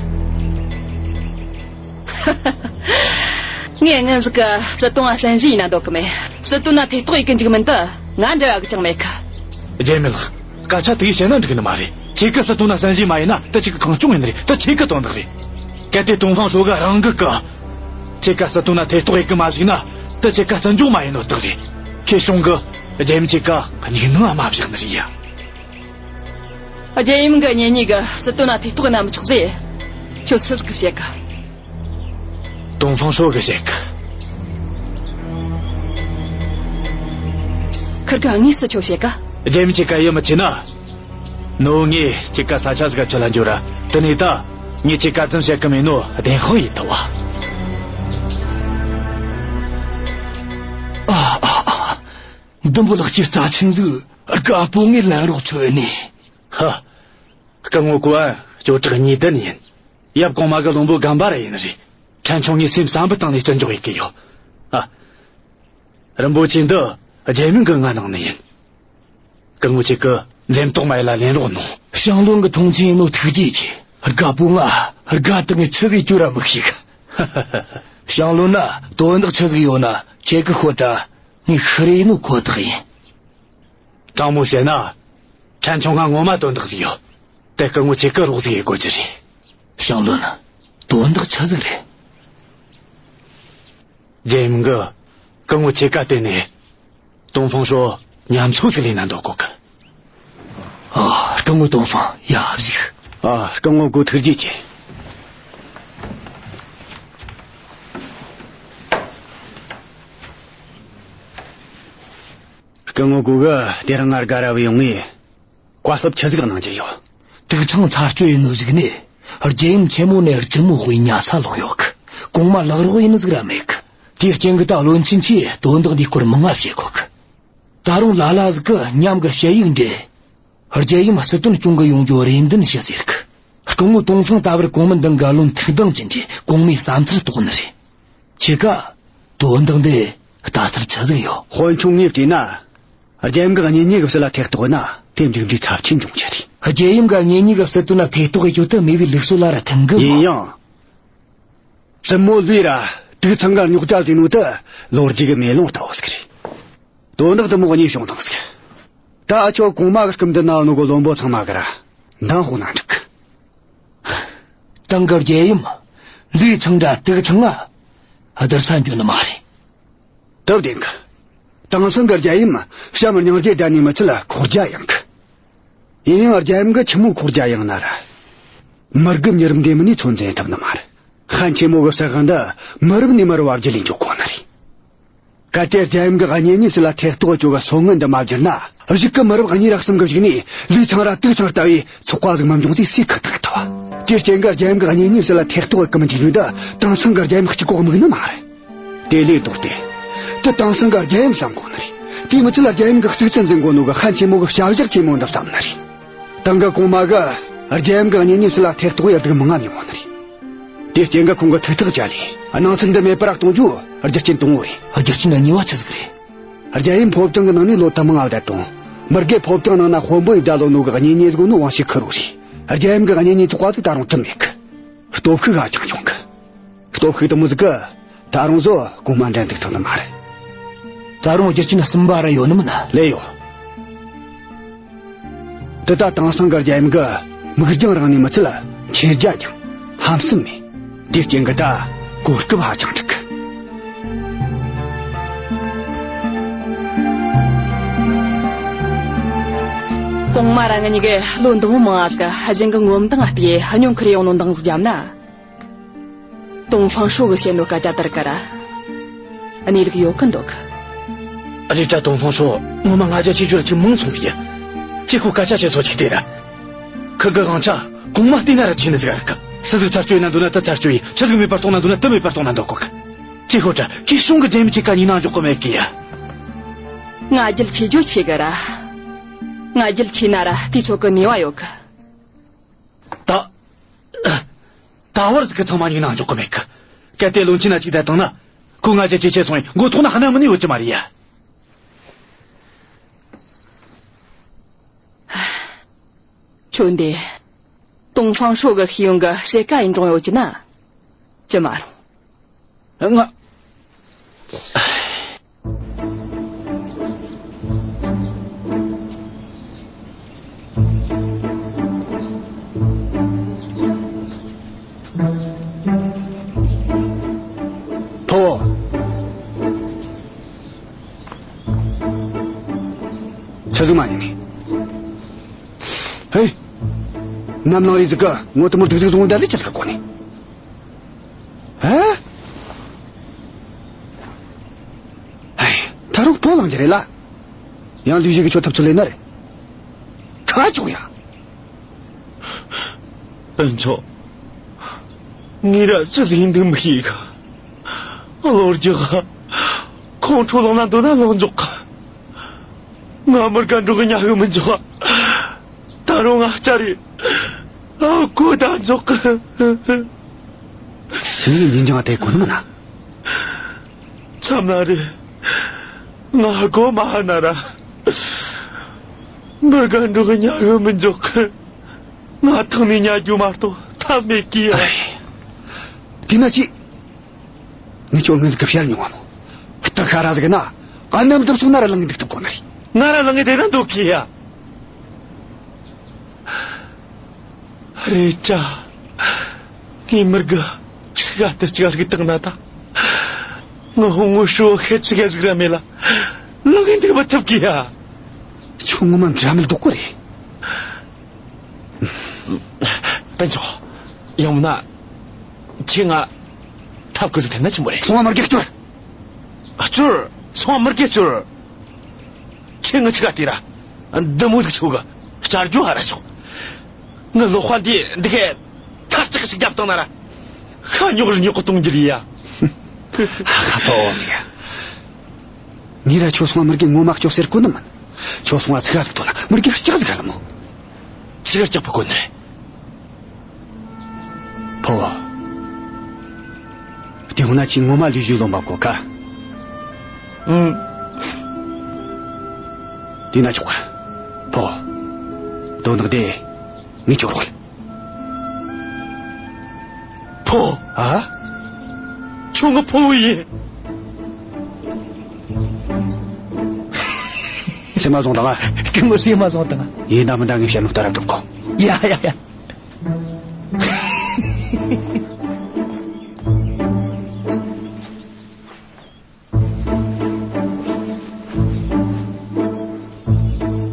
ངས་སྔོན་ཟིག་གི་སྲིད་དོན་ང་གསན་བཞེས་ཡེ་ན་འདོད་གི་མེད། སྲིད་དོན་ན་ཐེ་གཏོགས་ཡེ་གི་འཇུག་མིན་དེ་ང་འབྲེལ་བ་གི་ཅང་མེད་གི། རྒྱལ་མི་ལགས། སྐད་ཆ་དེ་གིས་བཤད་ན་འགྲིག་ནི་མ་རེད། ཁྱེད་ཀྱིས་སྲིད་དོན་ན་གསན་བཞེས་མ་ཡེ་ན་དེ་ཁྱེད་ཀྱི་གང་བྱུང་ཡིན་ནི་རེད། དེ་ཁྱེད་ཀྱི་དོན་དག་རེད། གལ་ཏེ་ཏོང་ཧྥང་ཧྲོ་གིས་རང་གི་གི་ཁྱེད་ཀ་སྲིད་དོན་ན་ཐེ་གཏོགས་ཡེ་གི་མ་བཅུག་ན། དེ་ཁྱེད་ཀ་བརྩི་འཇོག་མ་ཡེ་ནོ་རྟགས་རེད། ཁྱེད་གཞུང་གིས་རྒྱལ་ཡུམ་ཁྱེད་ཀ་སྙིང་ནང་མ་བཞག་ནི་རེད་ཡ། རྒྱལ་ཡུམ་གི་གཉེན་ཉེ་གིས་སྲིད་དོན་ན་ཐེ་གཏོགས་ཡེ་ན་མི་ཆོག་ཟེར། ཁྱོད་སུ་ཟིག་གིས་བཤད་གི། ཏོང་ཧྥང་ཧྲོ་གིས་བཤད་གི། ཁིར་གིས་དངོས་སུ་ཁྱོད་བཤད་གི། རྒྱལ་ཡུམ་ཁྱེད་ཀ་ཡིད་མི་ཆེས་ན། ནོ་ངས་ཁྱེད་ཀ་ས་ཆ་ཟིག་ག་ཁྲིད་ལ་འགྱོ་ར། དེ་ནས་ད་ངས་ཁྱེད་ཀ་རྫུན་བཤད་གི་མེད་ནོ་བདེན་དཔང་ཡེ་ཐུབ་བ། ཨ་ཨ་ཨ། འདི་འབུ་ལགས་ཀྱི་རྩ་ཆེན་ཟིག་དགའ་པོ་ངས་ལན་རོགས་ཆོད་ནི། ཧ། སྐུ་ངོ་ཀོ་ཨན་སྐྱོ་བྲག་གཉིས་ལྡན་ཡིན། ཡབ་གོང་མ་གི་བློན་པོ་རྒན་པ་ར་ཡིན་ནི་རེད། ཕྲན་ཆུང་ངས་སེམས་བསམ་པའི་སྟེང་ནས་བརྩི་འཇོག་ཡེ་གི་ཡོད། ཨ། རིན་པོ་ཆེ་འདི་རྒྱལ་ཡུམ་གིས་ང་གནང་ནི་ཡིན། སྐུ་ངོ་ཁྱེད་ཀྱིས་འཛེམ་དོགས་མ་ཡེ་ལ་ལེན་རོགས་གནོངས། ཞང་བློན་གི་མཐོང་ཆེན་ཡེ་ནོ་ཐུགས་རྗེ་ཆེ། དགའ་པོ་ང་དགའ་དང་ངས་ཆི་གི་བཅོ་ར་མི་ཤེས་གི། ཞང་བློན་ན་དོན་དག་ཆི་ཟིག་ཡོད་ན་ཁྱེད་ཀྱིས་ཤོད་དྲ། ངས་ཤེད་རེ་ཡེ་ནོ་ཁོ་ཐག་ཡིན། དྲང་མོ་བཤད་ན། ཕྲན་ཆུང་ང་ངོ་མ་དོན་དག་ཟིག་ཡོད། དེ་སྐུ་ངོ་ཁྱེད་ཀྱིས་རོགས་ཟིག་ཡེ་དགོས་རྒྱུ་རེད། ཞང་བློན། དོན་དག་ཆི་ཟིག་རེད། རྒྱལ་ཡུམ་གིས་སྐུ་ངོ་ཁྱེད་ཀ་བརྟེན་ནས་ཏོང་ཧྥང་ཧྲོ་ཉམས་གསོ་ཟིག་ལེན་ན་འདོད་གོ་གི། ཨ། སྐུ་ངོ་ཏོང་ཧྥང་ཡར་བཞུགས། ཨ། སྐུ་ངོ་ཀོ་ཐུགས་རྗེ་ཆེ། སྐུ་ངོ་ཀོ་གིས་དེ་རིང་ང་དགའ་ར་བའི་ཡོང་ངས་བཀའ་སློབ་ཆི་ཟིག་གནང་རྒྱུ་ཡོད། ཏིག་ཚང་ཚར་གཅོད་ཡེ་ནོ་ཟིག་ནས་རྒྱལ་ཡུམ་ཆེན་མོ་ནས་བཙུན་མོ་དཔེ་ཉ་ས་ལོག་ཡོད་གི། གོང་མ་ལག་རོགས་ཡེ་ནི་ཟིག་ར་མེད་གི། དེའི་རྐྱེན་གིས་ད་བློན་ཆེན་གྱིས་དོན་དག་འདིའི་སྐོར་མང་ང་བཤད་གོ་གི། ད་རུང་ལ་ལ་ཟིག་གིས་མཉམ་གི་ཞུ་ཡིག་འབྲི། རྒྱལ་ཡུམ་སྲིད་དོན་སྐྱོང་གི་ཡོང་རྒྱུ་རེ་འདུན་ཞུ་ཟེར་གི། སྐུ་ངོ་ཏོང་ཧྥང་ད་བར་གོང་མའི་མདུན་གི་བློན་ཐུགས་དམ་གྱི་འདྲ་གོང་མའི་བསམ་ཚུལ་རྟོགས་ནི་རེད། ཁྱེད་ཀ་དོན་དག་འདི་ལྟ་ཚུལ་ཆི་ཟིག་ཡོད། དཔོན་ཆུང་ངས་བལྟས་ན། རྒྱལ་ཡུམ་གི་གཉེན་ཉེ་གི་སྲིད་ལ་ཐེ་གཏོགས་ན་དེ་མཇུག་འབྲས་ཚབས་ཆེན་འབྱུང་རྒྱུ་རེད། རྒྱལ་ཡུམ་གི་གཉེན་ཉེ་གི་སྲིད་དོན་ལ་ཐེ་གཏོགས་ཡེ་རྒྱུ་དེ་མེས་པོའི་ལུགས་སྲོལ་ལ་ར་མཐུན་གི། ཡིན་ཡང་། བཙུན་མོ་ལུས་ར་དུག་ཚང་ག་རྙོག་དྲ་ཟིག་ནོ་དེ་ལོ་རྒྱུས་གི་མེ་ལོང་ལྟ་བུ་ཟིག་རེད། དོན་དག་འདི་མོ་གཉིས་བྱུང་དང་ཟིག། ད་ཨ་ཆོ་གོང་མ་གི་སྐུ་མདུན་ན་ནོ་གི་བློན་པོ་ཚང་མ་གི་ར་འདང་ཧོ་ན་འགྲིག་གི། དེང་གི་རྒྱལ་ཡུམ་ལུས་ཚང་འདྲ་དུག་ཚང་ང་བསྡུར་ས་འགྱོ་ནི་མ་རེད། དེ་བདེན་གི། དེང་སང་གི་རྒྱལ་ཡུམ་བྱམས་སྙིང་རྗེ་ལྡན་ནི་མི་ཚད་ཁོག་རྒྱ་ཡངས་གི། ཡིན་ཡང་རྒྱལ་ཡུམ་གི་ཆི་མོ་ཁོག་རྒྱ་ཡངས་ན་ར། མི་རྒུ་མྱི་རབས་འདི་མིན་ནི་ཚོད་འཛིན་ཐུབ་ནི་མ་རེད། ཧན་ཆེན་མོ་གི་ཟེར་གི་འདི་མི་རབས་ནས་མི་རབས་བར་བརྒྱུད་ལས་འགྱོ་གོ་ནི་རེད། གལ་ཏེ་རྒྱལ་ཡུམ་གི་གཉེན་ཉེ་སྲིད་ལ་ཐེ་གཏོགས་ཡེ་རྒྱུ་གི་སྲོལ་ངན་འདི་མ་བསྒྱུར་ན། གཞུག་གི་མི་རབས་གཉིས་ར་གསུམ་གི་གཞུག་ནས་ལུས་ཚང་ར་དུག་ཚང་ལྟ་བུའི་ཚོགས་པ་ཟིག་མི་འབྱུང་ཟེར་སུས་ཁག་ཐེག་ཐུབ་བ། དེའི་རྐྱེན་གིས་རྒྱལ་ཡུམ་གི་གཉེན་ཉེ་སྲིད་ལ་ཐེ་གཏོགས་ཡེ་གི་མི་འཇུག་ནི་འདི་དེང་སང་གི་རྒྱལ་ཡུམ་གཅིག་པོ་དམིགས་ནི་མ་རེད། དེ་ལས་ལྡོག་སྟེ། དེ་དེང་སང་གི་རྒྱལ་ཡུམ་བསམ་གོ་ནི་རེད། དེའི་མི་ཚད་ལ་རྒྱལ་ཡུམ་གི་གཙུག་ཚུལ་འཛིན་གོ་ནོ་གི་ཧན་ཆེན་མོ་གི་བྱ་བཞག་ཆེན་མོ་འདི་བསམ་ནི་རེད། དེང་གི་གོང་མ་གིས་རྒྱལ་ཡུམ་གི་གཉེན་ཉེ་སྲིད་ལ་ཐེ་གཏོགས་ཡེ་སྡུག་མང་ང་མྱོང་ནི་རེད། དེའི་རྐྱེན་གིས་ཁོང་གིས་ཐུགས་ཐག་བཅད་ལས་སྣང་ཚུལ་འདི་མེད་པར་གཏོང་རྒྱུ་རྒྱུ་རྐྱེན་དང་པོ་རེད། རྒྱུ་རྐྱེན་གཉིས་པ་ཆི་ཟིག་རེད། རྒྱལ་ཡུམ་ཕོ་བྲང་གི་ནང་ནས་ལོ་དུ་མང་ང་བསྡད་དང་། མི་རྒས་ཕོ་བྲང་ནང་ན་དཔོན་པོ་ཡེ་བསྡད་ལོ་ནོ་གི་གཉེན་ཉེ་ཟིག་ནོ་དབང་ཤེད་ཁུར་རོ་རེད། རྒྱལ་ཡུམ་གི་གཉེན་ཉེ་ཚོགས་པ་ཟིག་ད་རུང་གྲུབ་མེད་གི། སྟོབས་ཤུགས་ཧ་ཅང་ཆུང་གི། སྟོབས་ཤུགས་དེ་མོ་ཟིག་གིས་ད་རུང་བཟོ་གོང་མ་འགྲན་འདུག་ཐུབ་ནི་མ་རེད། ད་རུང་རྒྱུ་རྐྱེན་གསུམ་པ་ར་ཡོད་ནི་མིན་ན། ལོས་ཡོད། དེ་ད་དེང་སང་གི་རྒྱལ་ཡུམ་གི་མིག་རྒྱང་རིང་ནི་མི་ཚད་ཁྱེར་རྒྱ་ཡངས་ཧམ་སེམས་མེད། དེའི་རྐྱེན་གིས་ད་གོ་སྐབས་ཧ་ཅང་འགྲིག་གི། གོང་མ་ར་ང་གཉིས་ཀས་ལོ་འདང་བོ་མང་ང་ཟིག་གཞན་གི་ངོ་མདངས་ལྟས་སྙོན་ཁུར་ཡོང་ནོ་འདང་ཟིག་བརྒྱབ་ན། ཏོང་ཧྥང་ཧྲོ་གིས་བཤད་ནོ་སྐད་ཆ་དེར་ཀ་ར་གནས་ལུགས་ཡོད་གི་འདུག་གི། རེད་དྲ། ཏོང་ཧྥང་ཧྲོ་ངོ་མ་ང་རྒྱལ་ཆེ་རྒྱུ་ར་ཅིག་མང་སོང་ཟིག་ཡ། ཁྱེད་ཁོ་སྐད་ཆ་བཤད་སོ་ཅིག་དེ་ར། ཁི་གི་དབང་ཆ་གོང་མ་བལྟས་ན་ར་ཆེ་ནི་ཟིག་ར་གི། སུ་ཟིག་ཚར་གཅོད་ཡེ་ན་འདོད་ན་དེ་ཚར་གཅོད་ཡེ། ཆི་ཟིག་མེད་པར་གཏོང་ན་འདོད་ན་དེ་མེད་པར་གཏོང་ན་འདོད་གོ་གི། ཁྱེད་ཁོ་དྲ་ཁྱེད་གཞུང་གི་རྒྱལ་མི་ཆེ་ཀ་གཉིས་ནང་འཇོག་གི་མེད་གི་ཡ། ང་རྒྱལ་ཆེ་རྒྱུ་ཆེ་གི་ར། ང་རྒྱལ་ཆེ་ན་ར་དེ་ཚོ་གི་ནུས་པ་ཡོད་གི། ད། ད་བར་ཟིག་གི་ཚང་མ་གཉིས་ནང་འཇོག་གི་མེད་གི། གལ་ཏེ་བློན་ཆེན་ན་གཅིག་བསྡད་བཏང་ན། ཁོ་ང་རྒྱལ་ཇེ་ཆེ་སོང་ཡིན། མགོ་ཐོག་ན་ཧ་ན་མི་ནི་ཡོད་ཀྱི་མ་རེད་ཡ། ཁྱོད་འདི། ཏོང་ཧྥང་ཧྲོ་གི་ཤེས་ཡོན་གི་ཕྱེད་ཀ་ཡིན་རུང་ཡོད་ཀྱི་ན། ཅི་མ་རུང་། ང་། ཟིག་མ་ཉན་ནི། ཧེ། ནམ་ལངས་རེ་ཟིག་གི་ངོ་དེ་མོ་སྡུག་ཟིག་བཟུང་འདྲ་ལས་ཅི་ཟིག་གོ་ནི། ཧ། ཧེ། ད་རུང་སྤོ་ལངས་རྒྱུ་རེད་ལ། ཡང་ལུས་ཞིག་གི་ཆོ་ཐབས་ཚུལ་ལས་ན་རེ། ཁ་ཆོག་ཡ། སྤུན་ཆུང་། ངས་ར་ཅི་ཟིག་ཡིན་འདུག་མི་ཤེས་གི། གློ་རྒྱག་ག་ཁོང་ཁྲོ་ལངས་ན་འདོད་ན་ལངས་འཇོག་གི། ང་མི་དགའ་འགྲོ་གི་ཉལ་གི་མི་འཇོག་ག་ད་རུང་ང་སྐྱ་རེ། ཨ་ཁོ་ད་འཇོག་གི། ཁྱེད་ཉིན་ཉིན་ཅང་ང་དེ་གོ་ནི་མིན་ན། ཆམ་ན་རེ། ང་སྒོ་མ་ཧ་ན་ར། མི་དགའ་འགྲོ་གི་ཉལ་གི་མི་འཇོག་གི། ང་ཐང་ནས་ཉལ་རྒྱུ་མ་གཏོགས་ཐབས་མེད་གི་ཡ། ཨེ། དེ་ན་ཅི། ངས་ཁྱོད་ངན་ཟིག་གི་བཤད་མྱོང་བ་མོ། སྟག་ཤ་ར་ཟིག་ན། ཨ་ནམ་དུ་སོང་ན་ར་ལངས་འདུག་ཐུབ་གོ་ནི་རེད། ང་ར་ལངས་ངེ་དེ་ན་འདུག་གི་ཡ། རེད་ཅ། ངའི་མི་དགེ་ཚིག་ག་དེ་ཅིག་རིག་བཏང་ན་ད། ངི་ཧོ་ངོ་ཤོ་ཁེ་ཚིག་ག་ཟིག་ར་མེད་ལ། ལངས་ངེ་འདུག་མི་ཐུབ་གི་ཡ། ཁྱོད་ངོ་མ་འདྲ་མི་འདུག་གོ་རེད། དཔོན་ཆུང་། ཡང་ན། ཁྱེད་ང་ཐབས་ཀི་ཟིག་འཐེན་ན་ཆི་མོ་རེད། སོང་བ་མི་དགེ་སྐྱོར། སྐྱོར། སོང་བ་མི་དགེ་སྐྱོར། ཁྱེད་ངི་ཆི་ག་དེ་ར། འདི་མོ་ཟིག་ཆོ་གི། བསྐྱར་རྒྱུ་ཧ་ར་ཤོག་ངི་ལོ་ཧ་འདི་འདི་གས་ཐར་ཅག་ཞིག་རྒྱབ་བཏང་ན་ར། ཁ་ཉོག་རི་ཉོག་གི་གཏོང་རྒྱུ་རེད་ཡ། ཁ་ཐོ་ཟིག་ཡ། ཉེ་ར་ཁྱོད་སོང་བ་མི་དགེ་ངོ་མ་སྐྱོ་ཟེར་གོ་ནི་མིན། ཁྱོད་སོང་བ་ཚིག་ག་ཟིག་ཐོན་ན་མི་དགེ་ལྕག་ཟིག་ག་ལ་མོ། ཚིག་ག་ལྕག་པོ་གོ་ནི་རེད། ཕོ་བོ། དེ་ཧུ་ན་ཅི་ངོ་མ་ལུས་ཞུ་ལོ་མ་གོ་ཀ། ཨང་། དེ་ན་ཆོག་ག། ཕོ་བོ། དོན་དག་དེ་ངས་ཁྱོད་རོགས། ཕོ། ཨ། ཁྱོད་ངི་ཕོ་བོ་ཡིན། སེམས་མ་བཟང་དང་ཨ། སྐུ་ངོ་སེམས་མ་བཟང་དང་ཨ། ཡིན་ད་མིན་ད་ངས་བཤད་ནོ་ལྟར་ར་འདུག་གོ། ཡ་ཡ་ཡ།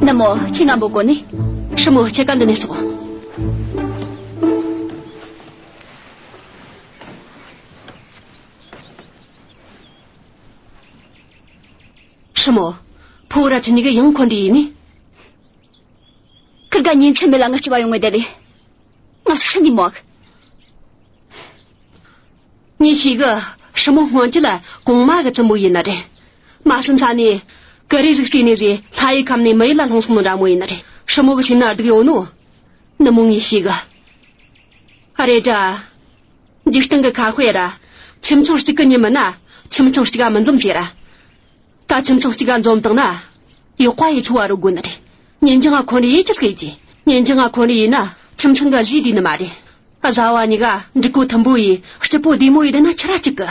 ནུ་མོ། ཁྱེད་ང་འབོད་གོ་ནི། ཧྲི་མོ། ཁྱེད་ཀ་འདི་ནས་ཙོག་ཧྲི་མོ། ཕོ་བོ་ར་ཁྱེད་གཉིས་ཀ་ཡང་འཁོན་འདྲིས་ཡིན་ནི། ཁིར་ག་ཉིན་མཚན་མེད་ལ་ང་སྐྱིད་པ་ཡོང་ངེ་བསྡད་ལེ། ང་ཤི་ནི་མོ་གི། ངས་ཤེས་གི། ཧྲི་མོ་སྔོན་ཆད་ལ་གོང་མ་གི་བཙུན་མོ་ཡིན་ནི་རེད། མ་སུ་མཚན་ནས་ཀུ་རེ་ཟིག་བལྟས་ནས་ཟེ་ལྷ་ཡི་ཁམས་ནས་མི་ཡུལ་ལ་ལྷུང་སོང་ནོ་འདྲ་མོ་ཡིན་ནི་རེད། ཧྲི་མོ་གི་སེམས་ན་སྡུག་ཡོད་ནོ། ནུ་མོ་ངས་ཤེས་གི། ཨ་རེད་དྲ། འཇིག་རྟེན་གི་ཁ་དཔེ་ར། ཁྱིམ་ཚང་གཅིག་གི་མྱི་མིན་ན་ཁྱིམ་ཚང་གཅིག་ག་མི་འཛོམས་ཟེར་ར། ད་ཁྱིམ་ཚང་གཅིག་ག་འཛོམས་བཏང་ན། ཡག་པ་ཡི་ཆུ་བ་རུ་དགོས་ནི་རེད། ཉིན་རྒྱང་ང་ཁོ་ནི་ཡི་ཅི་ཟིག་ཡི་ཅི། ཉིན་རྒྱང་ང་ཁོ་ནི་ཡིན་ན་ཁྱིམ་ཚང་ག་གཞི་དེ་ནི་མ་རེད། བཟའ་བ་གཉིས་ཀ་འགྲིག་གོ་མཐུན་པོ་ཡི་སྐྱིད་པོ་བདེ་མོ་ཡི་དེ་ན་ཆི་ར་གཅིག་གི།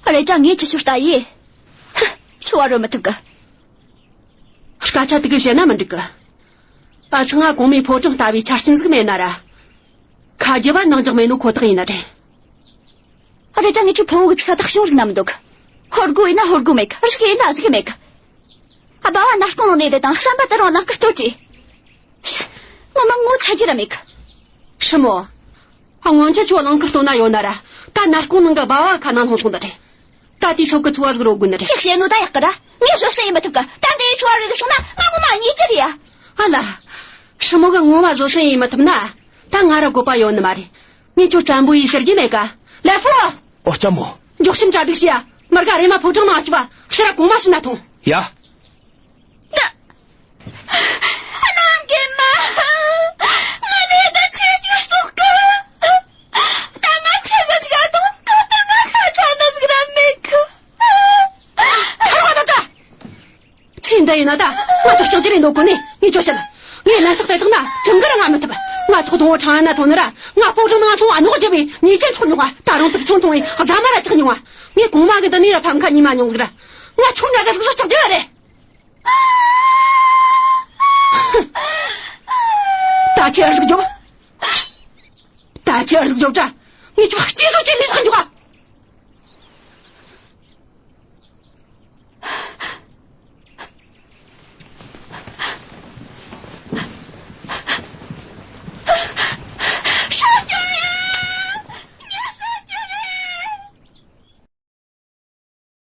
ཧུ། རེ་ཅང་ངས་ཁྱི་ཆུ་ལྟ་ཡི། ཧུ། ཆུ་བ་རུ་མི་ཐུབ་གི། སྐད་ཆ་དེ་གི་བཤད་ན་མི་འགྲིག་གི། ཨ་ཚང་ང་གོང་མའི་ཕོ་བྲང་ལྟ་བུའི་ཆ་རྐྱེན་ཟིག་མེད་ན་ར། ཁ་རྒྱབ་བ་ནང་འཇག་མེད་ནོ་ཁོ་ཐག་ཡིན་ནི་རེད། ཨ་རེ་ཅང་ངེད་ཆོ་ཕོ་བོ་གི་ཚིག་ཐག་ཤོར་ནམ་འདུག་ཧོར་གོ་ཡིན་ན་ཧོར་གོ་མེད་གི། རིགས་ཡིན་ན་གཟུགས་མེད་གི། ཨ་བ་བ་ནར་ཀོང་ནང་ནས་དེ་དང་བསམ་པ་དེ་རང་ནང་གི་ལྟོས་ཀྱི། ངོ་མ་ངོ་ཚ་རྒྱུ་ར་མེད་གི། ཧྲི་མོ། ཨ་སྔོན་ཆད་ཁྱོད་ནང་གི་ལྟོས་ན་ཡོད་ན་ར། ད་ནར་ཀོང་ནང་གི་བ་བ་ཁ་ནང་ལྷུང་སོང་ད་རེད། ད་དེའི་ཚོགས་ཀྱི་ཚོ་བ་ཟིག་རོ་དགོས་ནི་རེད། ཅིག་བཤད་ནོ་ད་ཡག་གི་ར། ངས་བཟོད་བསྲན་ཡེད་མི་ཐུབ་གི། ད་འདི་ཡི་ཚོ་བ་རིག་སོང་ན་ང་ངོ་མ་གཉིས་ཀྱི་རེད་ཡ། ཨ་ལ། ཧྲི་མོ་གི་ངོ་མ་བཟོད་བསྲན་ཡེད་མི་ཐུབ་ན། ད་ང་ར་དགོས་པ་ཡོད་ནི་མ་རེད། ངས་ཁྱོད་བཙན་པོ་ཡེད་ཟེར་རྒྱུ་མེད་ག། ལེ་ཧྥུ། ཨོ་ལྕམ་མོ། མགྱོགས་ཤིམ་གྲ་སྒྲིག་བྱས་ཡ། མར་ག་རེ་མ་ཕོ་བྲང་ནང་ཨ་ཅི་བ་ཕྱི་ར་གོང་མ་ཕྱི་ན་ཐོང་། ཡ། ན། ནང་གི་མ། ང་ལས་ད་ཆེ་ཆེ་སོག་གི། ད་ང་ཆེ་གི་ཞིག་ཨ་དང་ད་ལྟར་ང་ཁ་ཆ་ན་ཞིག་ར་མེད་གི། ཐར་བ་ད་ད། ཆི་འདྲ་ཡིན་ན་ད་ང་ཚོ་ལྕགས་ཀྱི་རེད་འདོད་གོ་ནི། ངས་ཁྱོད་བཤད། ངས་ལན་སོགས་དེ་དག་ན་ཁྱིམ་གི་ར་ང་མི་ཐུབ། ང་ཐོག་དང་བོ་ཁྲང་ཨན་ན་ཐོན་ནི་ར། ང་སྤོ་རོ་ནང་སོང་ཨ་ནོག་རྒྱབ་བས་ཉེས་ཅན་ཚོར་མྱོང་བ། ད་རུང་དུག་ཆུང་ཐུང་བས་རྫ་མ་ར་ཆག་མྱོང་བ། ངས་གོང་མ་གི་འདི་ནས་ར་ཕམ་ཁ་ཉི་མ་མྱོང་ཟིག་ར། ང་ཁྱོད་འདྲ་གི་ཟིག་ཟིག་ལྕགས་ཀྱི་རེད། ད་ཁྱེད་ཨ་ཟིག་རྒྱོབ། ད་ཁྱེད་ཨ་ཟིག་རྒྱོབ་དྲ།